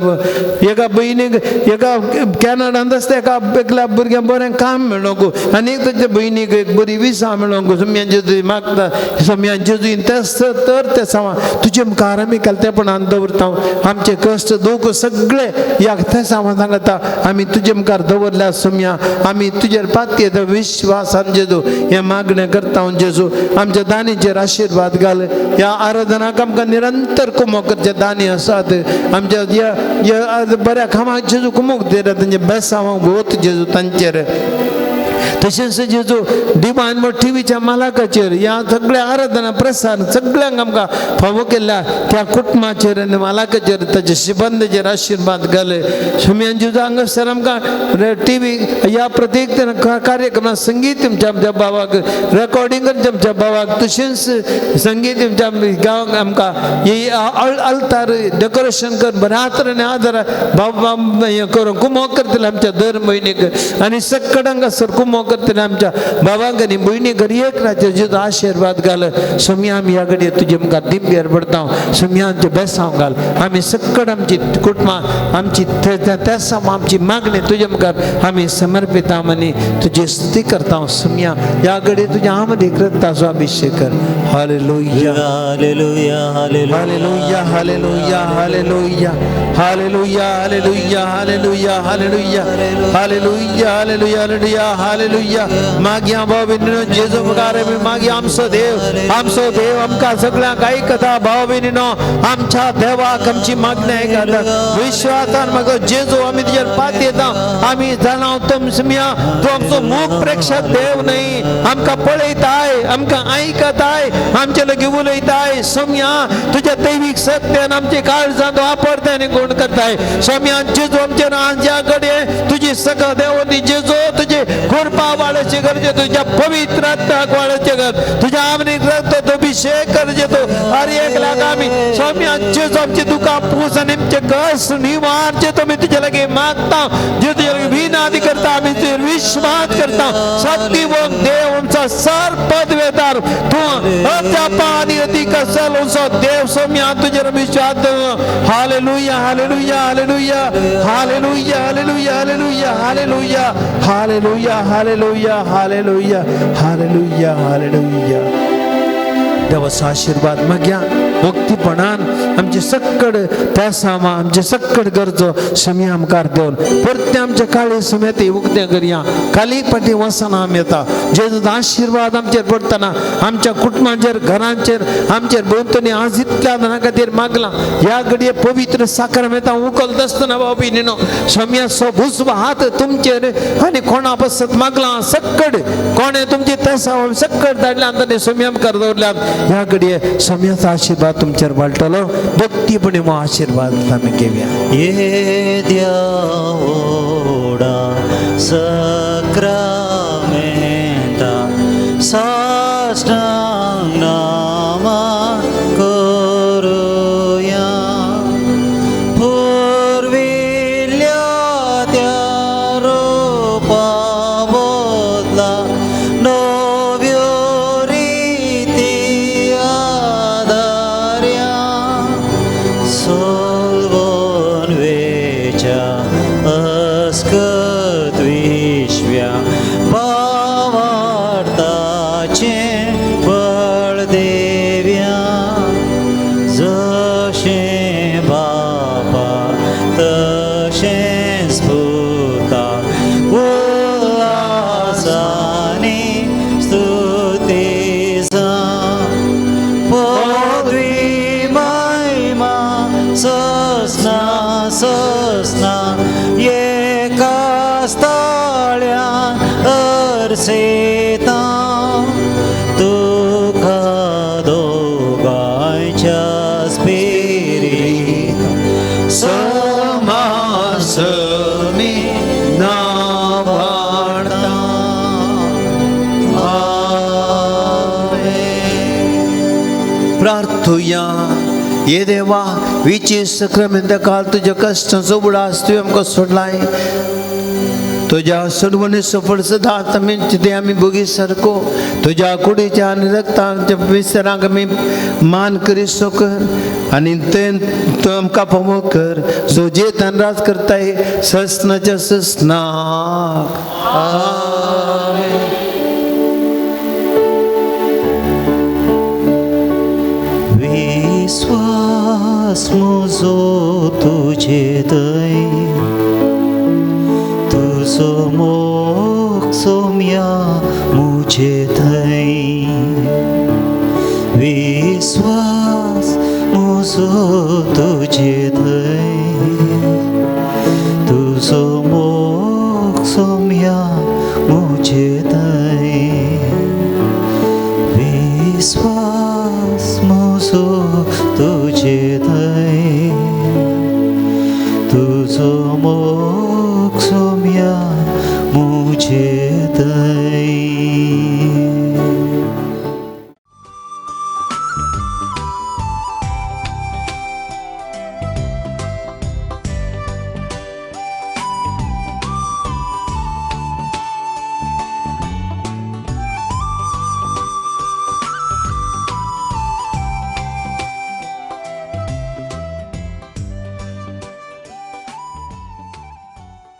A: एका भयणीक एका कॅनडांत आसता एका एकल्या भुरग्यांक बरें काम मेळोंक आनी एक ताच्या भयणीक एक बरी बरी विजा मेळोंक सोम्या जेजू मागता. सोम्या जेजून तेच तर ते सामा तुजे मुखार आमी कालतेपणान दवरता. आमचे कश्ट दुख सगळे ह्या तेसांवा सांगता आमी तुजे मुखार दवरल्या. सोम्या आमी तुजेर पातयेता विश्वासान जेजू हें मागणें करता. जेजू आमच्या दानीचेर आशिर्वाद घाल. ह्या आराधनाक आमकां निरंतर कुमोक करचे दानी आसात. आमच्या ह्या बऱ्या कामाक जेजू कुमोक दिता तांचे बेसांव भोवत जेजू तांचेर. तशेंच जेजू डिवायन टिवीच्या मालकाचेर ह्या सगळ्या आराधना प्रसार सगळ्यांक आमकां फावो केल्ल्या त्या कुटुंबाचेर आनी मालकाचेर ताचे शिबंदाचेर आशिर्वाद घाले. सुम्यान जेजू हांगासर आमकां टिवी ह्या प्रत्येक कार्यक्रमात संगीत तुमच्या आमच्या भावाक रेकॉर्डिंग आमच्या भावाक तशेंच संगीत तुमच्या गांवाक आमकां ही अल्तार डेकोरेशन कर बऱ्या तरेन आदार भाव हें करून कुमोक करतले आमच्या दर म्हयन्याक आनी सकड हांगासर कुमोक करतले आमच्या बाबांक आनी भयणीक एक रातचेर जेजू आशिर्वाद घाल. सोम्या आमी ह्या घडये तुजे मुखार दिंबेर पडता. सोम्या आमचें बेसांव घाल. आमी सकड आमची कुटुंबां आमची तेसांव आमची मागणी तुजे मुखार आमी समर्पिता आनी तुजी स्तुती करता. सोम्या ह्या घडये तुज्या आमदी कृताचो अभिषेक कर. Hallelujah
B: hallelujah
A: hallelujah hallelujah hallelujah hallelujah hallelujah hallelujah hallelujah hallelujah hallelujah hallelujah hallelujah. मागया भाव भयणीनो जेजू मुखार आमी मागया. आमचो देव आमचो देव आमकां सगळ्यांक आयकता. भाव भयणीनो आमच्या देवाक आमची मागणी आयकता विश्वासान. म्हाका जेजू आमी तुजेर पातयेता. आमी जाणा तुमच्या तूं आमचो मूक प्रेक्षक देव न्हय. आमकां पळयताय, आमकां आयकताय, आमचे लागीं उलयताय. सोम्या तुज्या दैवीक सत्यान आमचे काळजांत वापरताय आनी गुण करताय. सोम्या जेजू आमचे आमच्या कडेन तुजी सगळं देव जेजू तुजी कृपा वाडोवची गरजे तुज्या पवित्र आत्म्याक वाडोवचे कर. तुज्या आमनी रक्त अभिषेक करचे तूं हर एक लाख आमी. सोम्या जेजू आमची दुकां पूस आनी आमचे कश्ट निवारचे तुमी तुजे लागीं मागता. जे तुजे लागीं विनादी करता आमी तुजेर विश्वास करता. सत्यवंत देव आमचो सर पदवेदार तूं अद्यापा आनी अधिक असल आमचो देव. सोम्या तुजेर विश्वास. Hallelujah hallelujah hallelujah hallelujah hallelujah hallelujah hallelujah hallelujah hallelujah hallelujah hallelujah hallelujah. देवाचो आशिर्वाद मागया भक्तीपणान आमचे सक्कड त्या सामा आमचे सक्कड गरजो समी मुखार दवर. परते आमच्या काळी समेत उगतें करया. खाली फाटी वसना आमी येता. जेजूचो आशिर्वाद आमचेर पडटना आमच्या कुटुंबांचेर घरांचेर आमचेर भोंवतणी आज इतल्या जाणां खातीर मागलां. ह्या घडये पवित्र साक्रामेंतां उखलता आसतना भाव भयणीनो सोम्याचो उजवो हात तुमचेर आनी कोणा पासत मागलां सक्कड कोणें तुमची तेसां सक्कड धाडल्या आनी सोम्या मुखार दवरल्यात. ह्या घडये सोम्याचो आशिर्वाद तुमचेर वाडटलो. भक्तीपणे हो आशिर्वाद आमी घेवया.
B: येद्या व्हडा सक्रामेंता साष्टांग नामा करुया. पुर्विल्ल्या त्या रुपा बदला नव्यो रिती आदार्या. सोलवन वेच्या अस्कत विश्व्या भावार्थाचें बळ देव्या. जशें बापा तशेंच पुता उल्हासानी स्तुती जावं. पदवी महिमा ससना ससना एका स्थाळ्यान अर्सेता. तुका दोगांयच्या स्पिरिता
A: समासमी नावाडता.
B: आमेन.
A: प्रार्थुया. ये देवा विची सक्रामेंत काल तुज्या कश्टांचो उडास तुवें आमकां सोडलाय. तुज्या सोडवणीचो फळ सदांच आमी ते आमी भोगी सारको तुज्या कुडीच्या आनी रक्ताच्या विसरांक आमी मान करीसो कर आनी ते तूं आमकां फावो कर जो जे राज करताय ससनाच्या ससनाक. आमेन.
B: विश्वास म्हजो तुजे थंय तुजो मोग सोम्या मुजे थंय विश्वास म्हजो तुजे थंय.